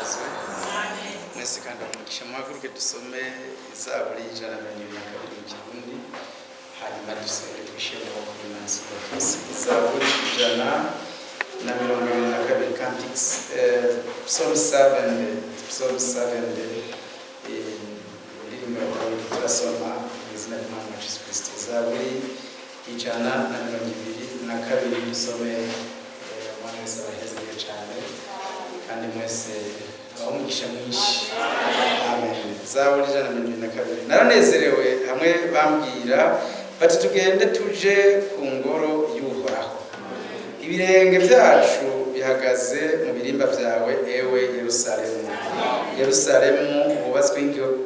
Ahimbazwe mwese kandi umugisha. Muhaguruke dusome Izaburi 122 mu Kirundi, hanyuma dusenge twishime amaboko y'Imana isumba byose. Izaburi 122, Cantics, Psalm 7, Psalm 7, indirimbo ya Dawidi. Turasoma mu izina ry'Umwami wacu Yesu Kristo. Izaburi 122 dusome. Umwana wese abahezeye cyane kandi mwese abaha umugisha mwinshi. Amen. Zaburi 122. Naranezerewe hamwe bambwira bati: "Tugende tuje ku ngoro y'Uhoraho." Ibirenge byacu bihagaze mu birimba byawe, ewe Yerusalemu. Yerusalemu hubatswe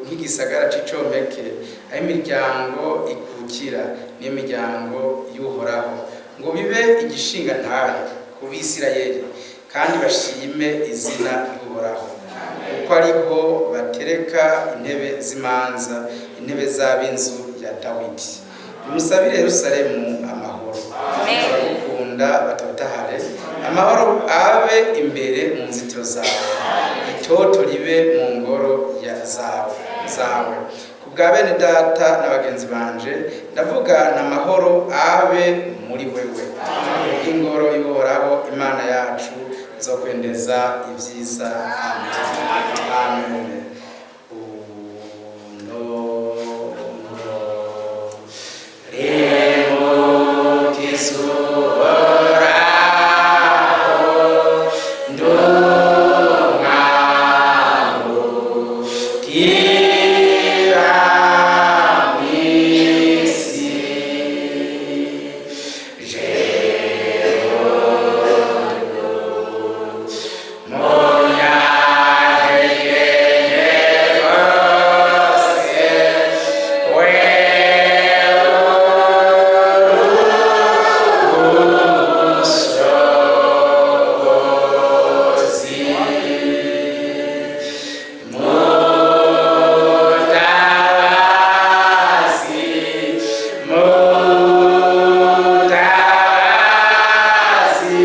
nk'igisagara c'icomeke, aho imiryango ikukira n'imiryango y'Uhoraho, ngo bibe igishinga ntahe ku Bisirayeli, kandi bashime izina ry'Uhoraho, kuko ariho batereka intebe z'imanza, intebe z'ab'inzu ya Dawidi. Nimusabire Yerusalemu amahoro, abagukunda batotahare. Amahoro abe imbere mu nzitiro zawe, itoto ribe mu ngoro ya zawe. Ku bwa bene data na bagenzi banje ndavuga na amahoro abe muri wewe. Kubw'ingoro y'Uhoraho Imana yacu nzokwendeza ibyiza. Amen, amen. Uhoraho ndumwamukira mw'isi, munyantege rwose, wewe mutabazi, mutabazi,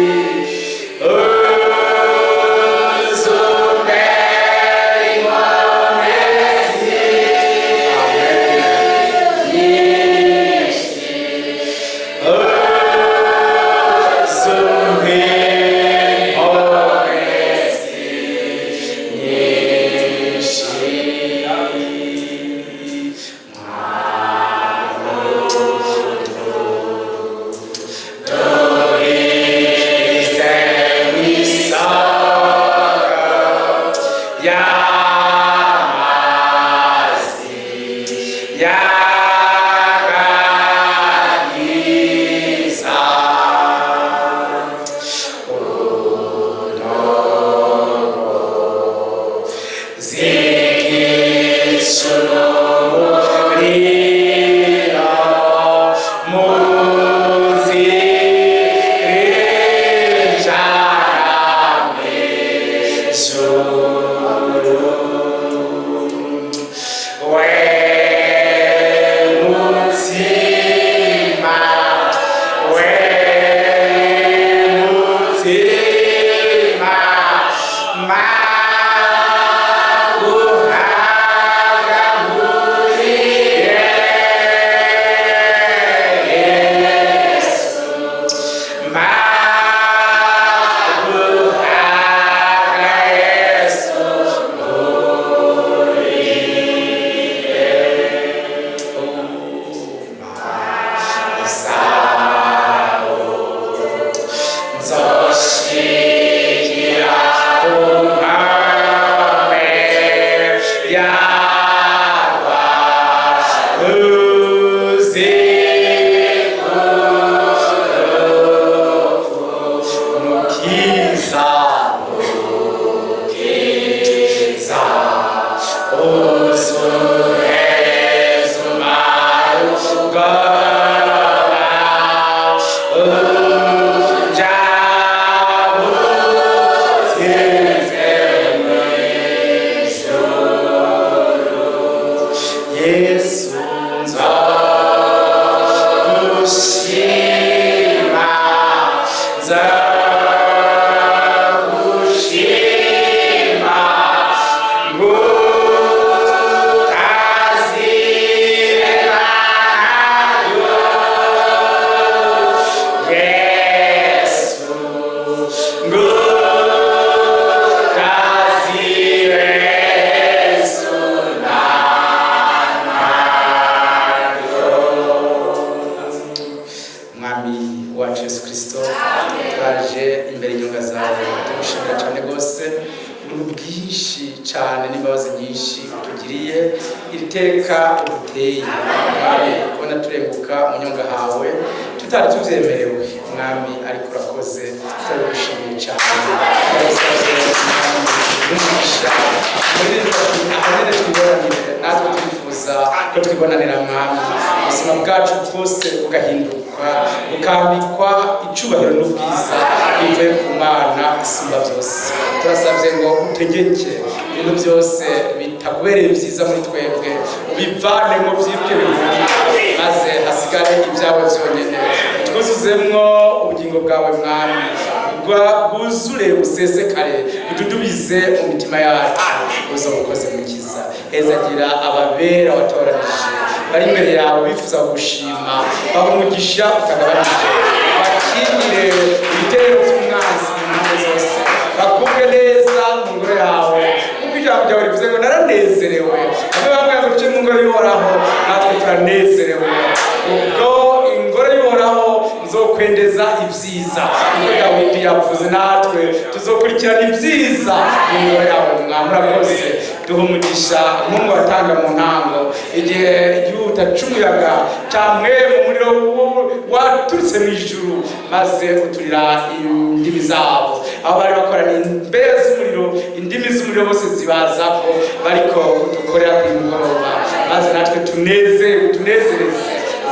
uzumbere inkomezi nyinshi, uzumbere inkomezi nyinshi. Duhize mw'isoko y'amazi y'agakiza. Zikisha muzirinjana mw'ijuru. We mutima, we mutima, maguhaga muri Yesu, maguhaga Yesu. Nzoshikira ku nkombe yarwa ruzi Mukiza, Mukiza, uzuheza umarugaba. Mwami wacu Yesu Kristo, turaje imbere inyonga zawe tugushimira cyane rwose ubuntu bwinshi cyane n'imbabazi nyinshi utugiriye, iri teka uduteye, Mwami, kubona turenguka mu nyonga hawe tutari tuvyemerewe, Mwami, ariko urakoze, turabigushimiye cyane. Turagusavye, Mwami, umugisha muri ahanene twibonanire, natwe twifuza ko twibonanira, Mwami, ubuzima bwacu bwose bugahinduka, bukambikwa icubahiro n'ubwiza bivuye ku Mana isumba byose. Turasabye ngo utegeke ibintu byose bitakubereye byiza muri twebwe, ubivanemo, byiruke bihunge, maze hasigare ibyawe byonyine. Twuzuzemwo ubugingo bwawe, Mwami, bwuzure, busesekare, bududubize mu mitima yacu. Uzo bukoze, Mukiza. Hezagira ababera watoranije bari imbere yawe bifuza kugushima, baha umugisha utagabanije, bakingire ibitero by'umwanzi mu mpande zose, bakubwe neza mu ngoro yawe, kuko ijambo ryawe rivuze ngo naranezerewe bamwe bamwe ngo tuje mu ngoro y'Uhoraho. Natwe turanezerewe ubwo ingoro y'Uhoraho nzokwendeza ibyiza, niko Dawidi yavuze. Natwe tuzokurikirana ibyiza mu ngoro yawe, Mwami. Murakoze. Duha umugisha nk'umwe watanga mu ntango igihe igihuta c'umuyaga camwe mu muriro waturutse mu ijuru, maze uturira indimi zabo aho bari bakoraniye imbehe z'umuriro, indimi z'umuriro bose zibazako. Bariko udukorera kuri mugoroba, maze natwe tunezerwe, tunezereze,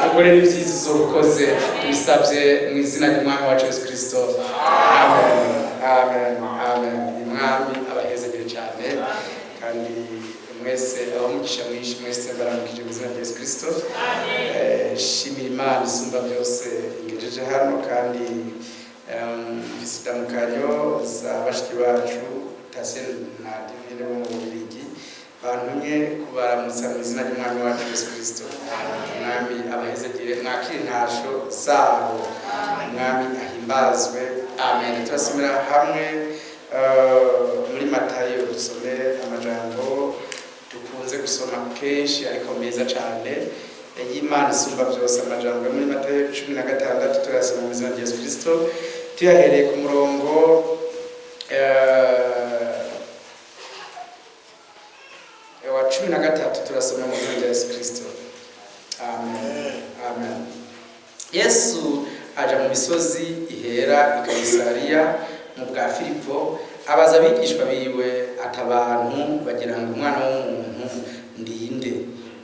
dukorere ibyiza uzobukoze. Tubisabye mu izina ry'Umwami wacu Yesu Kristo. Amen, amen, amen. Umwami abahezagire cyane, kandi mwese abamugisha mwinshi. Mwese mbaramukije mu izina rya Yesu Kristo. Shimira Imana isumba byose ingejeje hano, kandi mfise indamukanyo za bashiki bacu Tasien na Divine bo mu Bubiligi, bantumye kubaramutsa mu izina ry'Umwami wacu Yesu Kristo. Umwami abahezagire, mwakire intasho zabo. Umwami ahimbazwe. Amen. Turasomera hamwe muri Matayo, dusome amajambo dukunze gusoma kenshi ariko meza cyane y'Imana isumba byose. Amajambo yo muri Matayo 16 turayasoma mu izina rya Yesu Kristo, tuyahereye ku murongo wa 13. Turasoma mu izina rya Yesu Kristo. Amen, amen. Yesu aja mu misozi ihera i Kayisariya mu bwa Filipo, abaza abigishwa biwe ati: "Abantu bagira ngo Umwana w'umuntu ndinde?"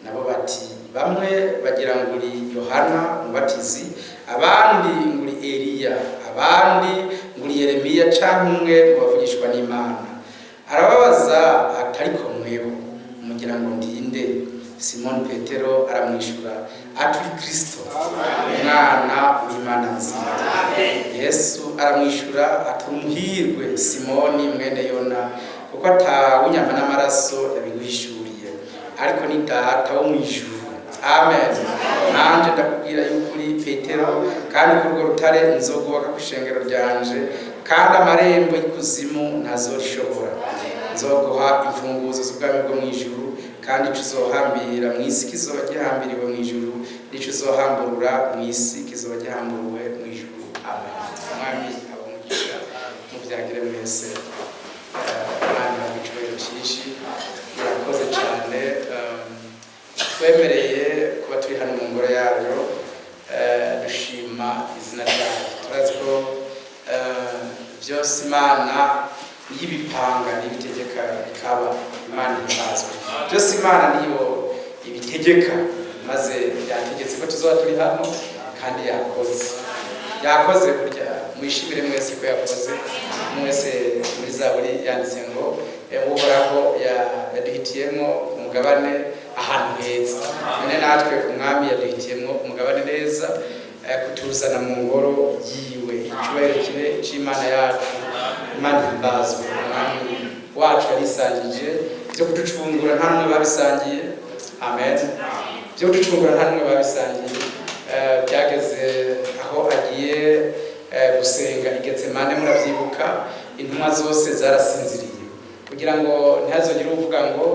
Nabo bati: "Bamwe bagira ngo uri Yohana Umubatizi, abandi ngo uri Eliya, abandi ngo uri Yeremiya canke umwe mu bavugishwa n'Imana." Arababaza ati: "Ariko mweho mugira ngo ndinde?" Simoni Petero aramwishura ati: "Uri Kristo, Umwana w'Imana nzima." Yesu aramwishura ati: "Umuhirwe, Simoni mwene Yona, kuko atawe inyama n'amaraso yabiguhishuriye, ariko ni Data wo mu ijuru." Amen. "Nanje ndakubwira yuko uri Petero, kandi kuri urwo rutare nzogubaka ku ishengero ryanje, kandi amarembo y'ikuzimu ntazorishobora. Nzoguha imfunguzo z'ubwami bwo mu ijuru, kandi ico uzohambira mu isi kizoba gihambiriwe mu ijuru, n'ico uzohamburura mu isi kizoba gihamburuwe mu ijuru." Amen. Umwami abamugisha, mubyagire mwese. Imana ihabwe icyubahiro cyinshi, murakoze cyane. Twemereye kuba turi hano mu ngoro yayo, dushima izina ryayo. Turazi ko byose Imana niyo ibipanga, niyo ibitegeka bikaba. Imana ihimbazwe. Byose Imana niyo ibitegeka, maze yategetse ko tuzoba turi hano, kandi yakoze, yakoze. Burya mwishimire mwese ko yakoze. Mwese muri Zaburi yanditse ngo Uhoraho yaduhitiyemo umugabane ahantu heza. None natwe Umwami yaduhitiyemo umugabane neza, kutuzana mu ngoro yiwe. Icyubahiro kibe icy'Imana yacu. Imana ihimbazwe. Umwami wacu yarisangije byo kuducungura, nta n'umwe babisangiye. Amen. Byo kuducungura nta n'umwe babisangiye. Byageze aho agiye gusenga i Getsemane, murabyibuka, intumwa zose zarasinziriye kugira ngo ntihazogire uvuga ngo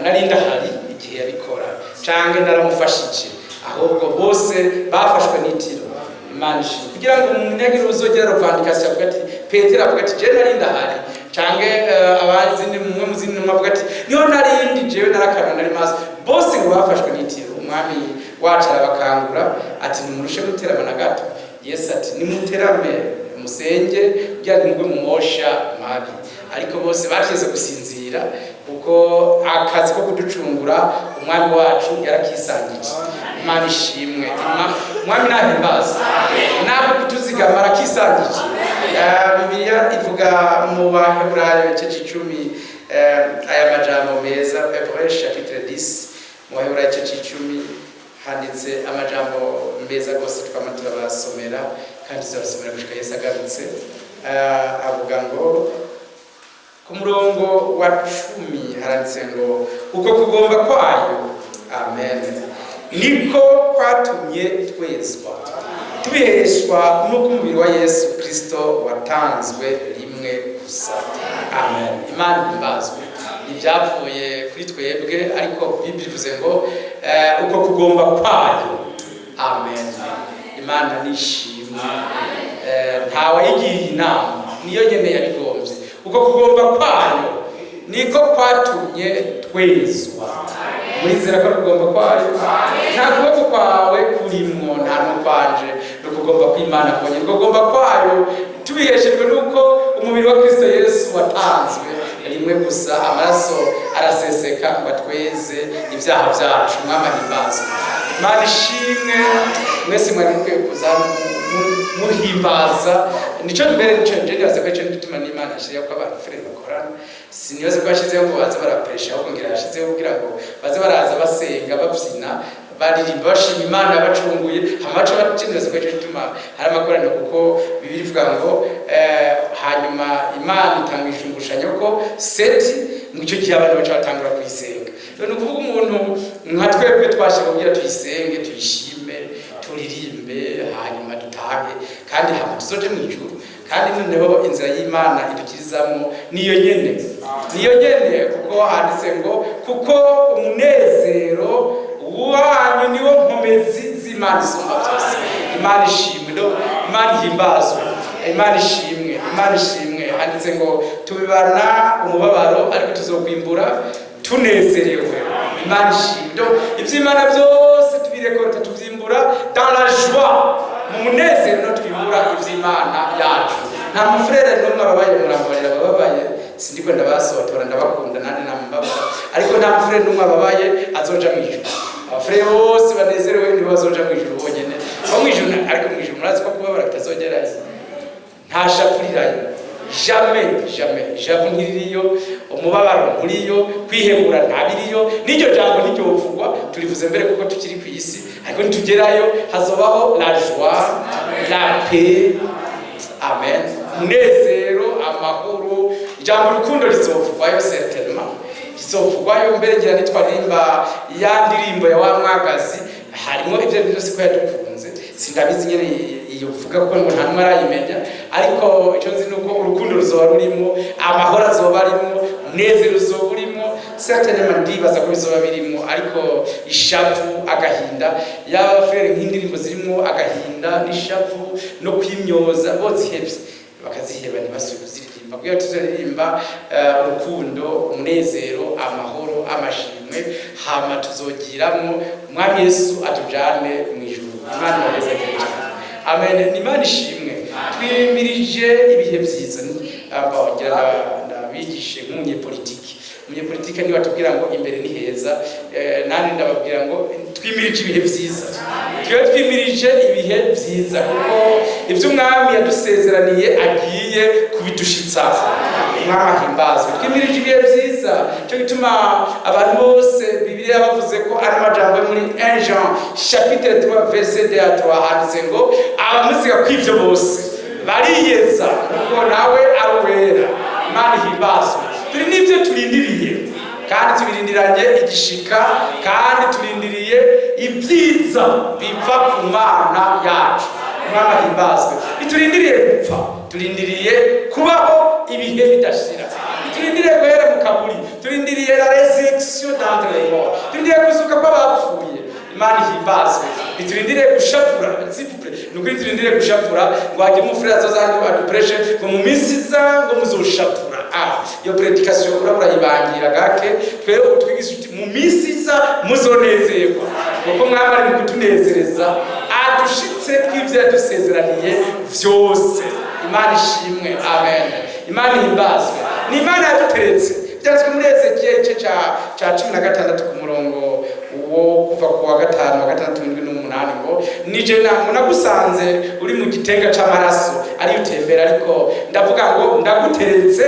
nari ndahari igihe yabikora canke naramufashije. Ahubwo bose bafashwe n'itiro. Imana ishimwe. Kugira ngo umunyagihugu uzogera revendication avuga ati, Petero avuga ati: "Jewe nari ndahari", canke abazindi, mumwe mu zindi ntumwa avuga ati: "Niho narindi, jewe narakana, nari maso." Bose ngo bafashwe n'itiro. Umwami wacu arabakangura ati: "Nimurushe guterama na gato." Yesu ati: "Nimuterame, musenge kugira ngo mugwe mu mosha mabi." Ariko bose bakeze gusinzira, kuko akazi ko kuducungura umwami wacu yarakisangije. Imana ishimwe. Umwami nahimbaza ntabwo kutuzigama, arakisangije. Bibiliya ivuga mu Baheburayo igice c'icumi aya majambo meza, Hébreux chapitre 10. Mu Baheburayo igice c'icumi handitse amajambo meza rwose, twama turabasomera kandi tuzabasomera gushika Yesu agarutse. Avuga ngo ku murongo wa 10 haranditse ngo: "Uko kugomba kwayo", amen, "niko kwatumye twezwa, tubiheshwa n'uko umubiri wa Yesu Kristo watanzwe rimwe gusa." Amen. Imana ihimbazwe. Ibyavuye kuri twebwe, ariko Bibiri ivuze ngo uko kugomba kwayo. Amen. Imana nishimwe. Ntawayigiriye inama, niyo nyene yabigombye. Uko kugomba kwayo niko kwatumye twezwa. Murizera ko kugomba kwayo? Nta kuboko kwawe kurimwo, nta n'ukwanje, ni ukugomba kw'Imana konyine. Ukugomba kwayo, tubiheshejwe n'uko umubiri wa Kristo Yesu watanzwe rimwe gusa, amaraso araseseka ngo atweze ibyaha byacu. Mwamahimbazwe. Imana ishimwe. Mwese mwari mukwiye kuza muhimbaza. Nico mbere, nico nje nibaza ko ico gituma n'Imana yashizeho ko abantu frères bakorana. Sinibaza ko yashizeho ngo baze barapresha, ahubwo ngira yashizeho kugira ngo baze baraza basenga, babyina, baririmba, bashima Imana yabacunguye. Hama baca bacendereza ko ico gituma hari amakoraniro, kuko Bibiliya ivuga ngo hanyuma Imana itanga injumbushanyo ko seti mu icyo gihe abantu baca batangura kuyisenga. Ni ukuvuga umuntu nka twebwe twashaka kugira tuyisenge, tuyishime, turirimbe, hanyuma dutahe, kandi hama tuzoje mu ijuru. Kandi noneho inzira y'Imana idukirizamo niyo nyene, niyo nyene, kuko handitse ngo: "Kuko umunezero wanyu niwo nkomezi z'Imana isumba byose." Imana ishimwe. No Imana ihimbazwe. Imana ishimwe. Imana ishimwe. Handitse ngo: "Tubibana umubabaro, ariko tuzokwimbura tunezerewe." Imana ishimwe. Donc iby'Imana byose tubirécolta, tuvyimbura dans la joie, mu munezero. No twimbura ivy'Imana yacu. Nta mufrère n'umwe ababaye, murambarira abababaye, sindiko ndabasotora, ndabakunda nandi namubabara, ariko nta mufrère n'umwe ababaye azoja mu ijuru. Abafrères bose banezerewe nibo bazoja mu ijuru bonyene. Bo mu ijuru, ariko mu ijuru murazi ko kubabara bitazogerayo, nta shapurirayo, jamais, jamais. Ishavu ntiririyo, umubabaro nturiyo, kwihebura ntabiriyo, n'iryo jambo ntiryovugwa. Turivuze mbere kuko tukiri ku isi, ariko nitugerayo hazobaho la joie, la paix, amen, umunezero, amahoro. Ijambo urukundo rizovugwayo, certainement rizovugwayo. Mbere ngira nitwaririmba ya ndirimbo ya wa mwagazi, harimo ibyo byose ko yadukunze. Sindabizi nyene iyo uvuga, kuko ngo nta numwe arayimenya, ariko icyo nzi nuko urukundo ruzoba rurimo, amahoro azoba arimo, umunezero uzoba urimo, certainement. Ndibaza ko bizoba birimo, ariko ishavu, agahinda, yaba frère nk'indirimbo zirimo agahinda n'ishavu no kwimyoza, bozihevye, bakaziheba, ntibasubire kuziririmba, kugira tuzaririmba urukundo, umunezero, amahoro, amashimwe. Hama tuzogiramwo umwami Yesu atujane mu ijuru. Imana ibahezagire cyane. Amen. Ni Imana ishimwe. Twimirije ibihe byiza. Ngira ndabigishe nk'umunyepolitiki. Umunyepolitike niwe atubwira ngo imbere ni heza. Nandi ndababwira ngo twimirije ibihe byiza. Twe twimirije ibihe byiza, kuko ibyo umwami yadusezeraniye agiye kubidushitsa. Umwami ahimbazwe. Twimirije ibihe byiza. Cyo gituma abantu bose Bibiliya bavuze ko ari amajambo yo muri 1 Jean chapitre 3 verset 2 à 3, handitse ngo: "Abamuziga kw'ivyo bose bariyeza, kuko nawe ari uwera." Imana ihimbazwe. Turi n'ibyo turindiriye, kandi tubirindiranye igishika, kandi turindiriye ibyiza biva ku Mana yacu. Umwami ahimbazwe. Ntiturindiriye gupfa, turindiriye kubaho ibihe bidashira. Ntiturindiriye guhera mu kaburi, turindiriye la résurrection d'entre les morts, turindiriye kuzuka kw'abapfuye. Imana ihimbazwe. Ntiturindiriye gushavura, s'il vous plaît. Ni ukuri, turindiriye gushavura ngo hagire umufurere azoza hano adupreshe ngo mu minsi iza ngo muzoshavura. Ah, iyo prédication urabura urayibangira gake. Twebwe utwigisha uti mu minsi iza muzonezerwa, kuko mwaba ari mu kutunezereza, adushitse kw'ivyo yadusezeraniye vyose. Imana ishimwe, amen. Imana ihimbazwe. Ni Imana yaduteretse. Byanditswe muri Ezekiyeli igice ca 16 ku murongo wo kuva ku wa 5, wa 6, 7 n'umunani, ngo nije ngo nagusanze uri mu gitenga c'amaraso ariyo utembera, ariko ndavuga ngo ndaguteretse,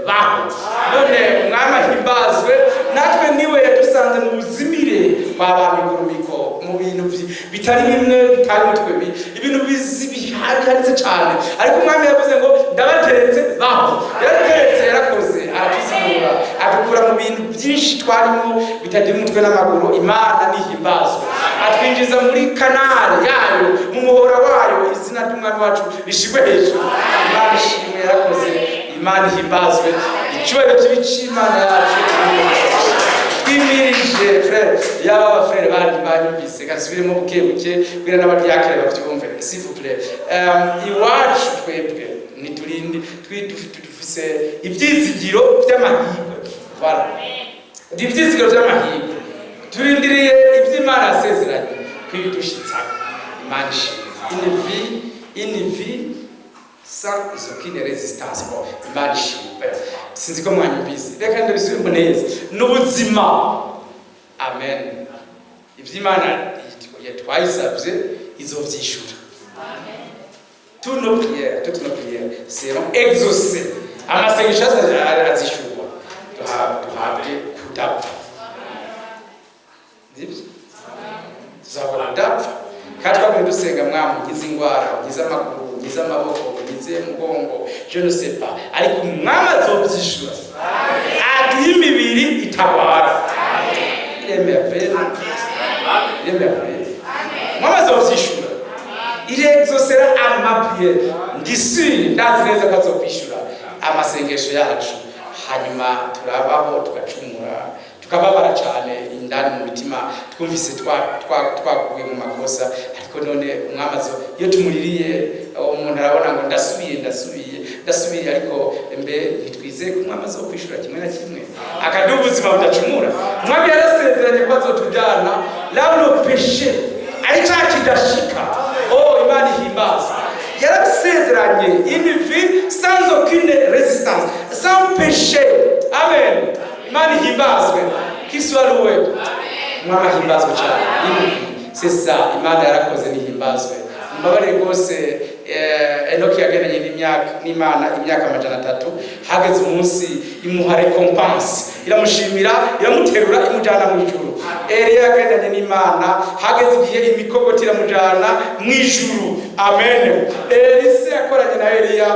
baho. None Umwami ahimbazwe. Natwe niwe yadusanze mu buzimire kwa ba migurumiko, mu bintu bitari bimwe, bitari mutwe, ibintu bihanitse cyane, ariko Umwami yavuze ngo ndabateretse, baho. Yarateretse, yarakoze, aratuzimura, adukura mu bintu byinshi twarimo bitagira umutwe n'amaguru. Imana nihimbazwe. Atwinjiza muri canal yayo, mu muhora wayo. Izina ry'Umwami wacu rishigwe hejuru. Imana ishimwe, yarakoze. Imana ihimbazwe. Icyubahiro kibi cy'Imana yacu. Twimirije, frère, yaba abafrère bari banyumvise, kasubiremo buke buke kugira n'abadiacre bavyumve, s'il vous plaît. Iwacu twebwe ntiturindi, dufise ivyizigiro vy'amahirwe. Voilà, ivyizigiro vy'amahirwe. Turindiriye ivy'Imana yasezeranye kwidushitsako. Imana ishimwe. Une vie, une vie sans aucune résistance. Bon, Imana ishimwe. Sinzi ko mwanyumvise, reka ndabisubiremo neza. N'ubuzima, amen. Ivy'Imana twayisavye izovyishura. Tous nos prières, toutes nos prières seront exaucées. Amasengesho azishurwa, duhabwe kudapfa. Nibyo, tuzabona kudapfa. Kandi twagumye dusenga: Mwami, ugize ingwara, ugize amaguru, ugize amaboko, ugize umugongo, je ne sais pas, ariko Umwami azovyishura, aduhe imibiri itagwara. Iremeye, iremeye. Umwami azovyishura, il exaucera ama prières. Ndi sûr, ndazi neza ko azokwishura amasengesho yacu. Hanyuma turabaho, tugacumura, tukababara cyane indani mu mitima, twumvise twaguye mu makosa. Ariko none Umwami azo, iyo tumuririye, umuntu arabona ngo ndasubiye, ndasubiye, ndasubiye, ariko mbe ntitwizeye ko Umwami azokwishura kimwe na kimwe, akaduha ubuzima budacumura? Umwami yarasezeranye ko azotujyana là où le péché ari cya kidashika. Oh, Imana ihimbaza. Yarabisezeranye, une vie sans aucune résistance, sans péché. Amen. Imana ihimbazwe. Qu'il soit loué. Umwami ahimbazwe cyane. Une vie, c'est ça. Imana yarakoze, nihimbazwe. Mbabarire rwose. Enoki yagendanye n'imyaka n'Imana imyaka 300. Hageze umunsi imuha récompense, iramushimira, iramuterura, imujyana mu ijuru. Eliya yagendanye n'Imana, hageze igihe imikogoti iramujyana mu ijuru. Amen. Elise yakoranye na Eliya,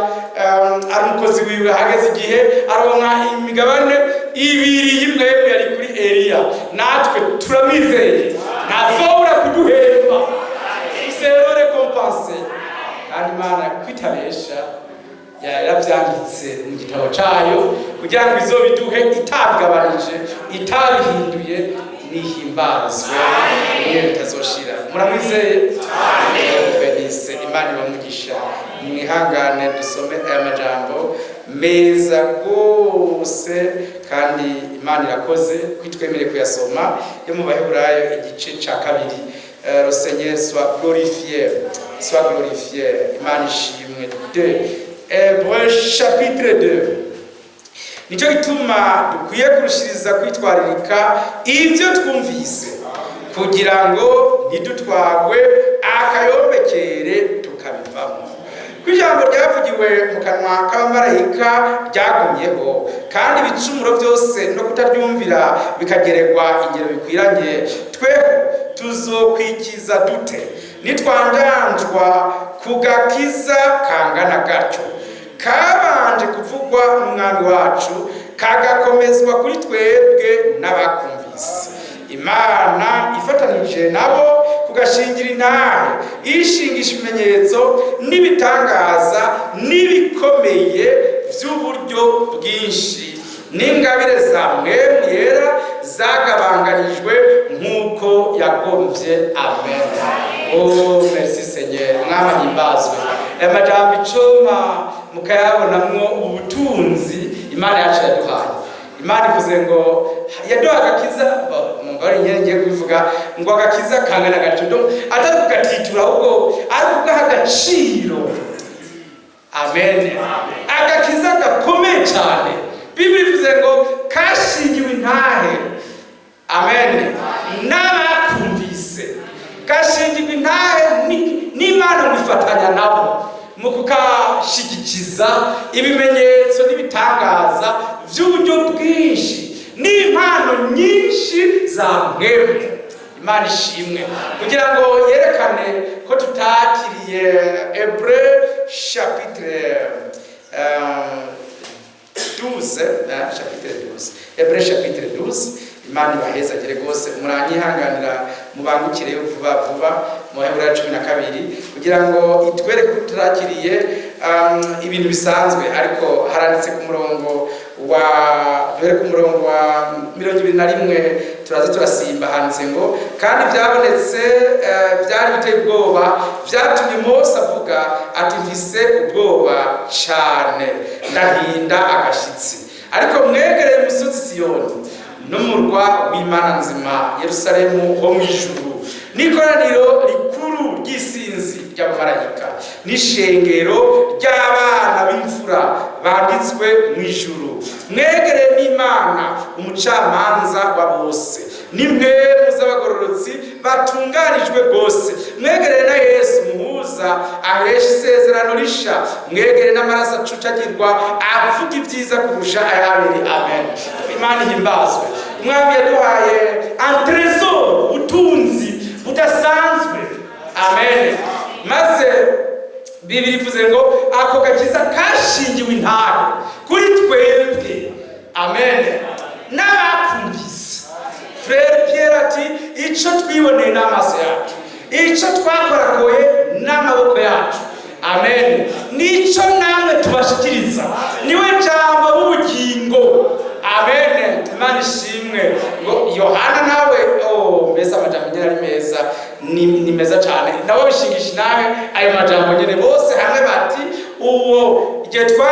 ari umukozi wiwe, hageze igihe aronka imigabane ibiri y'imwemwe yari kuri Eliya. Natwe turamwizeye, ntazobura kuduhemba. Serons récompensés. Kandi Imana kwitabesha, yaravyanditse mu gitabo cayo kugira ngo izobiduhe itabigabanije, itabihinduye. Nihimbazwe niyo bitazoshira. Muramwizeye? Benise. Imana ibamugisha. Mwihangane dusome aya majambo meza rwose. Kandi Imana irakoze kwitwemere kuyasoma, yo mu Baheburayo igice ca 2. Le Seigneur soit glorifié, soit glorifié. Imana ishimwe. 2 Hébreux chapitre 2. Nicyo gituma dukwiye kurushiriza kwitwaririka ibyo twumvise, kugira ngo ntidutwagwe akayombekere tukabivamo. Ko ijambo ryavugiwe mu kanwa k'abamarayika ryagumyeho, kandi ibicumuro byose no kutaryumvira bikageregwa ingero bikwiranye, tweho tuzokwikiza dute nitwanjanjwa ku gakiza kangana gatyo, kabanje kuvugwa n'Umwami wacu, kagakomezwa kuri twebwe n'abakumvise, Imana ifatanije nabo kugashingira intahe, ishingisha ibimenyetso n'ibitangaza n'ibikomeye by'uburyo bwinshi, n'ingabire za Mwemu Yera zagabanganijwe nk'uko yagombye? Amen. Oh, merci Seigneur, mwabahimbazwe. Aya majambo icoma mukayabonamwo ubutunzi Imana yacu yaduhaye. Imana ivuze ngo yaduha agakiza, mumbabarire nyene ngiye kubivuga ngo agakiza kangana gatyo, donc atari kugatitura ahubwo ari kugaha agaciro. Amen. Agakiza gakomeye cyane. Bibiri ivuze ngo kashingiwe intahe. Amen. N'abakumvise gashingirwa intahe n'Imana mwifatanya nabo mu kukashigikiza ibimenyetso n'ibitangaza by'uburyo bwinshi n'impano nyinshi za mwebwe. Imana ishimwe kugira ngo yerekane ko tutakiriye Hébreu chapitre 12, hein, chapitre 12, Hébreu chapitre 12. Imana ibahezagire rwose, muranyihanganira mubangukireyo vuba vuba mu Baheburayo 12 kugira ngo itwereke ko tutakiriye ibintu bisanzwe, ariko haranditse ku murongo wa duhere ku murongo wa 21, turaza turasimba. Handitse ngo kandi byabonetse byari biteye ubwoba, byatumye Mose avuga ati: "Mfise ubwoba cyane, ndahinda agashyitsi." Ariko mwegereye umusozi Siyoni n'umurwa w'Imana nzima, Yerusalemu wo mu ijuru, n'ikoraniro rikuru ry'isinzi ry'abamarayika, n'ishengero ry'abana b'imfura banditswe mu ijuru, mwegereye n'Imana umucamanza wa bose, n'impwemu z'abagororotsi batunganijwe rwose, mwegereye na Yesu muhuza ahesha isezerano risha, mwegereye n'amaraso acucagirwa avuga ibyiza kurusha ay'Abeli. Amen. Imana ihimbazwe. Umwami yaduhaye un trésor, ubutunzi budasanzwe. Amen. Maze Bibiri ivuze ngo ako gakiza kashingiwe intahe kuri twebwe, amen, n'abakumvise. Frère Pierre ati: "Ico twiboneye n'amaso yacu, ico twakorakoye n'amaboko yacu, amen, nico namwe tubashikiriza, niwe jambo w'ubugingo." Amen. Imana ishimwe. Ngo Yohana nawe, oh, mbese amajambo nyene ari meza, ni meza cyane, nabo bishingisha nawe ayo majambo nyene bose hamwe bati: "Uwo igihe twa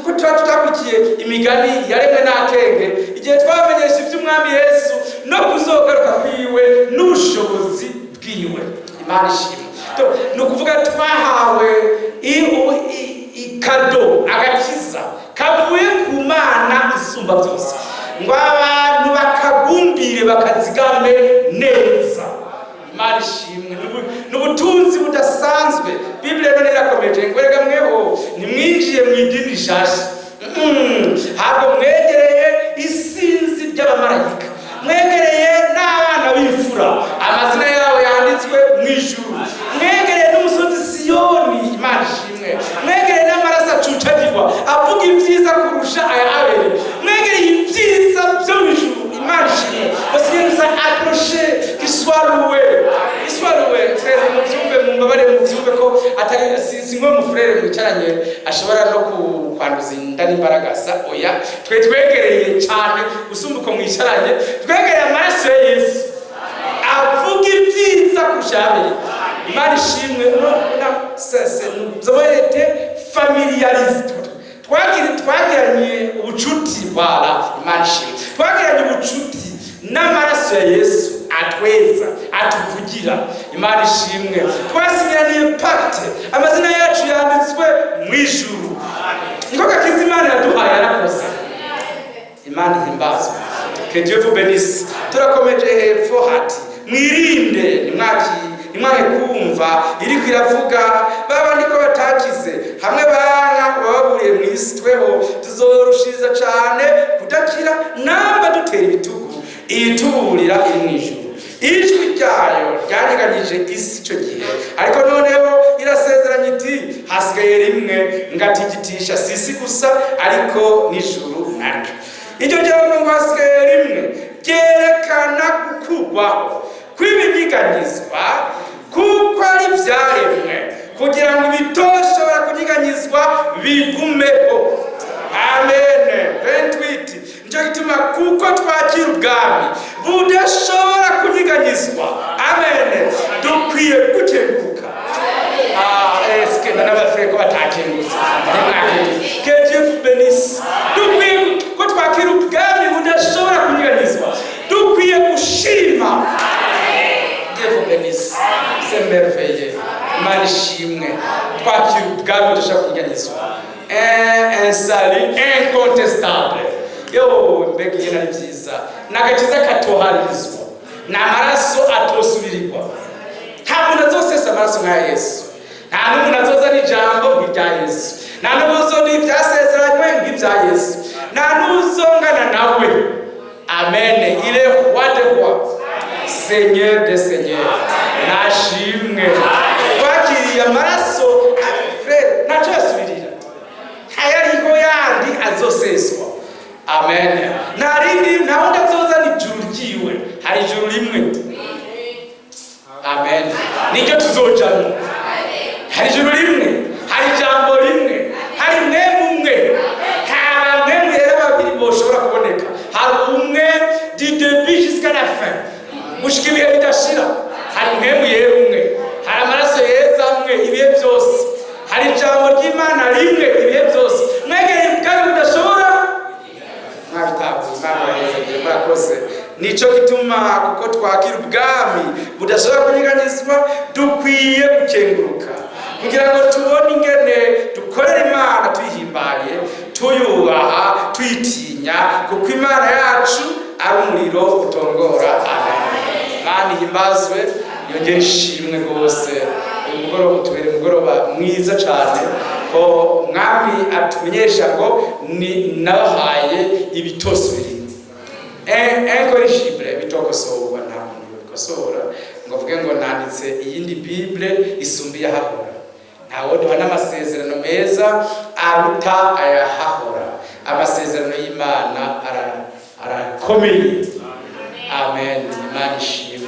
ko tuba tutakurikiye imigani yaremwe n'akenge, igihe twabamenyesha iby'Umwami Yesu no kuzogaruka kwiwe n'ubushobozi bwiwe." Imana ishimwe. Ni ukuvuga twahawe i cadeau, agakiza kavuye ku Mana isumba byose, ngo abantu bakagumbire, bakazigame neza. Imana ishimwe. Ni ubutunzi budasanzwe. Biblia none irakomeje ngo: "Erega mweho ntimwinjiye mu idini rishasha, ntabwo mwegereye isinzi ry'abamarayika, mwegereye n'abana b'imfura amazina yabo yanditswe mu ijuru, mwegereye n'umusozi Siyoni." Imana ishimwe. "Mwegereye n'amaraso acucagirwa avuga ibyiza kurusha aya Abeli, mwegereye ibyiza byo mu ijuru." Imana ishimwe. Le Seigneur nous a approché, qu'il soit loué, qu'il soit loué. Frère, muvyumve, mumbabare muvyumve ko atari si nko mu frère mwicaranye ashobora no kwanduza inda n'imbaragasa. Oya, twe twegereye cyane gusumba uko mwicaranye. Twegereye amaraso ya Yesu avuga ibyiza kurusha Abeli. Imana ishimwe. No na c'est nous avons été familiarisés, twagiranye ubucuti, voilà. Imana ishimwe. Twagiranye ubucuti n'amaraso ya Yesu atweza, atuvugira. Imana ishimwe. Twasinyiraniye pacte, amazina yacu yanditswe mu ijuru. Niko gakiza Imana yaduhaye. Yarakoze. Imana ihimbazwe. Que Dieu vous bénisse. Turakomeje hepfo hati: "Mwirinde, nimwange kumva iriko iravuga babandi ko batakize hamwe banka bababuriye mu isi, tweho tuzorushiriza cane kudakira namba dutera ibitugu iyituburira iri mu ijuru. Ijwi ryayo ryanyeganyije isi icyo gihe, ariko noneho irasezeranye iti: 'Hasigaye rimwe ngatigitisha si isi gusa ariko n'ijuru naryo.' Iryo jambo ngo hasigaye rimwe ryerekana gukurwaho kw'ibinyiganyizwa, kuko ari ibyaremwe kugira ngo ibitoshobora kunyiganyizwa bigumeho." Amen. 28: "Nicyo gituma kuko twakira ubwami budashobora kunyiganyizwa, amen, dukwiye." Dukwiye gukenguruka. Ah, est-ce que n'abafrères ko batakengurutse? Ntimwakengurutse. Que Dieu vous bénisse. Dukwiye ko twakira ubwami budashobora kunyeganyezwa, dukwiye gushima. Dieu vous bénisse. C'est merveilleux. Imana ishimwe. Twakira ubwami budashobora kunyeganyezwa, un salut incontestable. Yo, mbega ingene ari byiza! Ni agakiza katoharizwa, ni amaraso atosubirirwa. Nta muntu azosesa amaraso nk'aya Yesu, nta n'umuntu azozana ijambo nk'irya Yesu, nta n'uzona ibyasezeranywe nk'ibya Yesu, nta n'uzongana nawe. Amen. Il est roi de rois, seigneur de seigneur. Nashimwe. Twakiriye amaraso, frère, ntacyo yasubirira, ntayariho yandi azoseswa. Amen. Nta rindi, nta wundi azozana ijuru ryiwe. Hari ijuru rimwe. Amen. Niryo tuzojamo. Hari ijuru rimwe, hari ijambo rimwe, hari mwemu umwe. Nta mwemu rero babiri boshobora kuboneka. Hari umwe du début jusqu'à la fin, gushika ibihe bidashira. Hari mwemu yera umwe, hari amaraso yeza amwe ibihe byose, hari ijambo ry'Imana rimwe ibihe byose. Mwegereye ubwami budashobora mwabitahuye. Imana bahezagire, murakoze. Nico gituma, kuko twakira ubwami budashobora kunyeganyezwa, dukwiye gukenguruka kugira ngo tubone ingene dukorera Imana tuyihimbaye, tuyubaha, tuyitinya, kuko Imana yacu ari umuriro utongora. Amen. Imana ihimbazwe, yongere ishimwe rwose. Uyu mugoroba utubere umugoroba mwiza cyane, ko Mwami atumenyesha ngo ni nabahaye ibitosubiri, incorrigible, bitokosorwa. Nta muntu yobikosora ngo avuge ngo nanditse iyindi Bible isumba iyahahora. Ntawoduha n'amasezerano meza aruta ayahahora. Amasezerano y'Imana arakomeye. Amen. Imana ishimwe,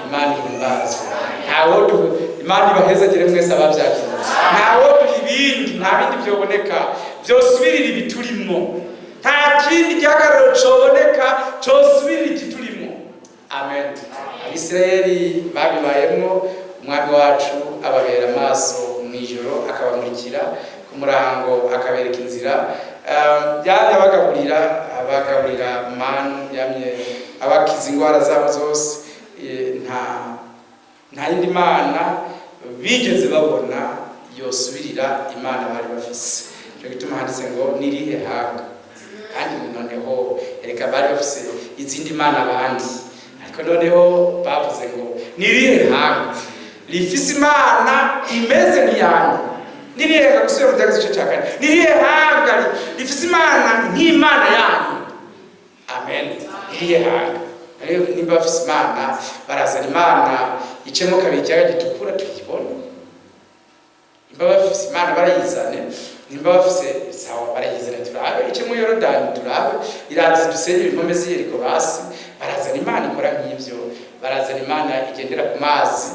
Imana ihimbazwe. Ntawoduha. Imana ibahezagire mwese ababyakiriye. Ntawoduha ibindi, nta bindi byoboneka byosubirira ibiturimo. Nta kindi gihagararo coboneka cosubirira ikiturimo. Amen. Abisirayeli babibayemwo, Umwami wacu ababera amaso mu ijoro, akabamurikira ku murango, akabereka inzira. Yamye abagaburira manu, yamye abakiza indwara zabo zose. Nta yindi mana bigeze babona yosubirira Imana bari bafise. Nico gituma handitse ngo: "Nirihe hanga?" Kandi noneho ereka bari bafise izindi mana abandi, ariko noneho bavuze ngo: "Nirihe hanga rifise Imana imeze nk'iyanyu? Nirihe hanga?" Gusubira mu Byageze igice cya kane. Nirihe hanga rifise Imana nk'Imana yanyu? Amen. Nirihe hanga rero? Nimba bafise Imana, barazana Imana icemo kabiri Ikiyaga Gitukura tuyibone. Nimba bafise Imana, barayizane. Nimba bafise, sawa, barayizane turabe, icemo Yorodani turabe, iraza dusenyere impome z'Iyeriko. Basi barazana Imana ikora nk'ivyo, barazana Imana igendera ku mazi.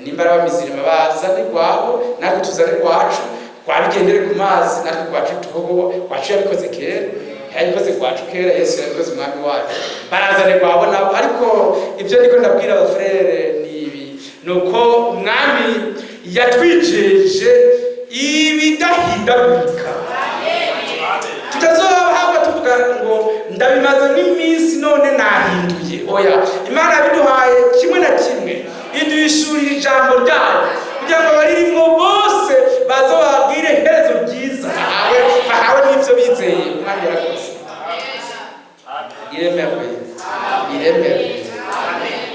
Nimba ari abamizirima, bazane kwabo, natwe tuzane kwacu kwabigendere ku mazi. Natwe kwacu tuhogo, kwacu yabikoze kera, yabikoze kwacu kera. Yesu yabikoze, Umwami wacu. Barazane kwabo nabo. Ariko ibyo ndiko ndabwira abafrères ni ibi: nuko Umwami yatwijeje ibidahindagurika, tutazohava tuvuga ngo ndabimaze nk'iminsi none nahinduye. Oya, Imana yabiduhaye kimwe na kimwe, iduhishurira ijambo ryayo kugira ngo abaririmo bose baze bababwire iherezo ryiza bahawe n'ibyo bizeye. Umwami yarakoze. Iremewe, iremewe.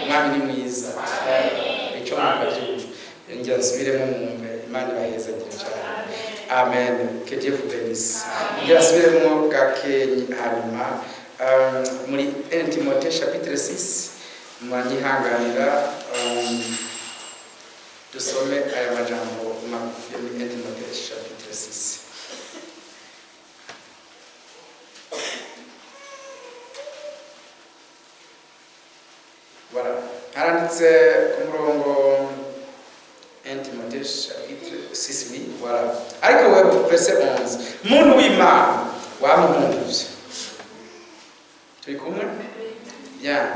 Umwami ni mwiza. Icyo mukabyumva, ngira nsubiremo mwumve. Imana ibahezagire cyane. Amen. Que Dieu vous bénisse. Ngira nsubiremo gakenyi hanyuma muri 1 Timothée chapitre 6. Mwanyihanganira dusome aya majambo magufi muri 1 Timothée chapitre 6. Voilà. Haranditse ku murongo 1 Timothée chapitre 6, oui, voilà. Ariko wewe, verset 11. Muntu w'Imana, wamuhunduvye. Turi kumwe? Bien.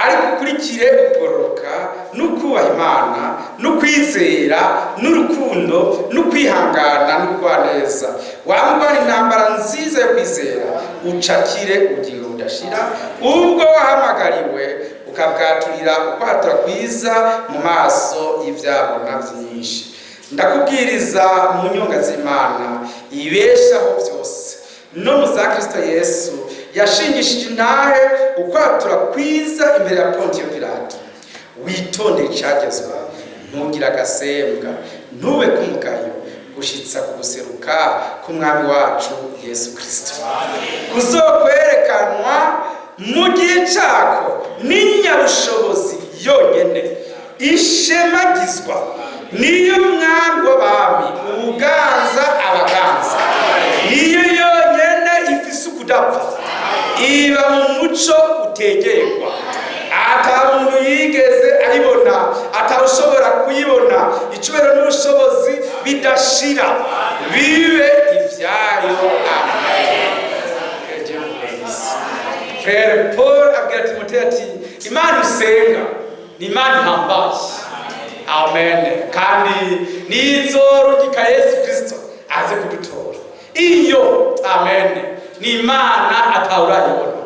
Ariko ukurikire ukugororoka n'ukubaha Imana n'ukwizera n'urukundo n'ukwihangana n'ubugwaneza. Wamugwana intambara nziza yo kwizera, ucakire ubugingo budashira, ubwo wahamagariwe ukabwaturira ukwatura kwiza mu maso y'ivyabona vyinshi. Ndakubwiriza mu nyonga z'Imana ibeshaho byose, no mu za Kristo Yesu yashingishije intahe ukwatura kwiza imbere ya Pontiyo Pilato. Witondere icagezwa, ntugire agasembwa, ntube k'umugayo, gushitsa ku guseruka k'Umwami wacu Yesu Kristo, kuzokwerekanwa mu gihe cako n'inyabushobozi yonyene ishemagizwa, niyo Mwami w'abami, ubuganza abaganza, niyo yonyene ifise ukudapfa, iba mu muco utegerwa, ata muntu yigeze ayibona, atawushobora kuyibona. Icubahiro n'ubushobozi bidashira bibe ivyayo. Amen. Que Dieu vous bénisse. Frère Paul abwira Timoteyo ati: "Imana usenga ni Imana ihambaye." Amen. Kandi nizorungika Yesu Kristo aze kudutora iyo. Amen. Ni Imana atawurayibona,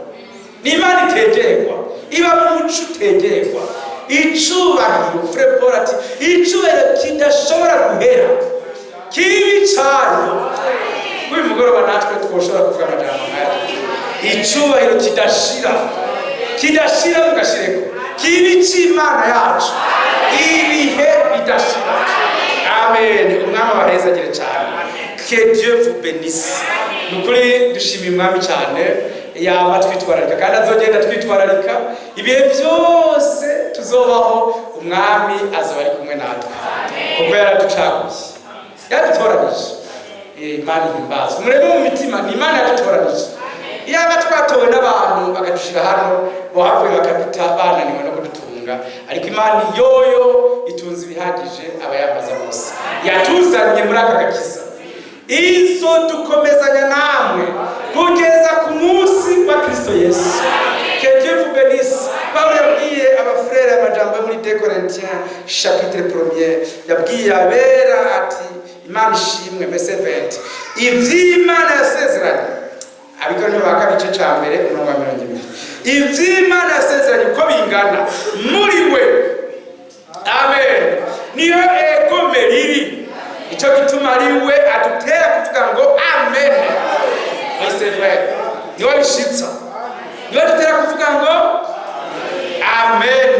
ni Imana itegerwa, iba mu muco utegerwa. Icubahiro, Frère Paul ati: "Icubahiro kidashobora guhera kibi cayo." Kuri uyu mugoroba natwe twoshobora kuvuga amajambo nkaya: icubahiro kidashira, kidashira, mugashireko, kibi c'Imana yacu ibihe bidashira. Amen. Umwami abahezagire cyane. Que Dieu vous bénisse. Ni ukuri dushimiye Umwami cyane, yaba twitwararika kandi azogenda twitwararika ibihe byose tuzobaho. Umwami azoba ari kumwe natwe kuko yaraducaguye, yaradutoranije. Imana ihimbazwe. Murebe mu mitima, ni Imana yadutoranije. Iyaba twatowe n'abantu bakadushira hano, bohavuye bakaduta bananiwe no kudutunga. Ariko Imana yoyo itunze ibihagije abayambaza bose. Yatuzanye muri aka gakiza, izo dukomezanya namwe kugeza ku munsi wa Kristo Yesu. Que Dieu vous bénisse. Paulo yabwiye abafurere amajambo yo muri 2 Corinthiens chapitre 1er. Yabwiye abera ati: "Imana ishimwe." Verset 20: "Ivy'Imana yasezeranye." Abikorinto ba kabiri, igice ca mbere, umurongo wa 20: "Ivy'Imana yasezeranye uko bingana, muri we amen niyo egome riri. Ico gituma ari we adutera kuvuga ngo amen." Oui, c'est vrai, niwe abishitsa, niwe adutera kuvuga ngo amen.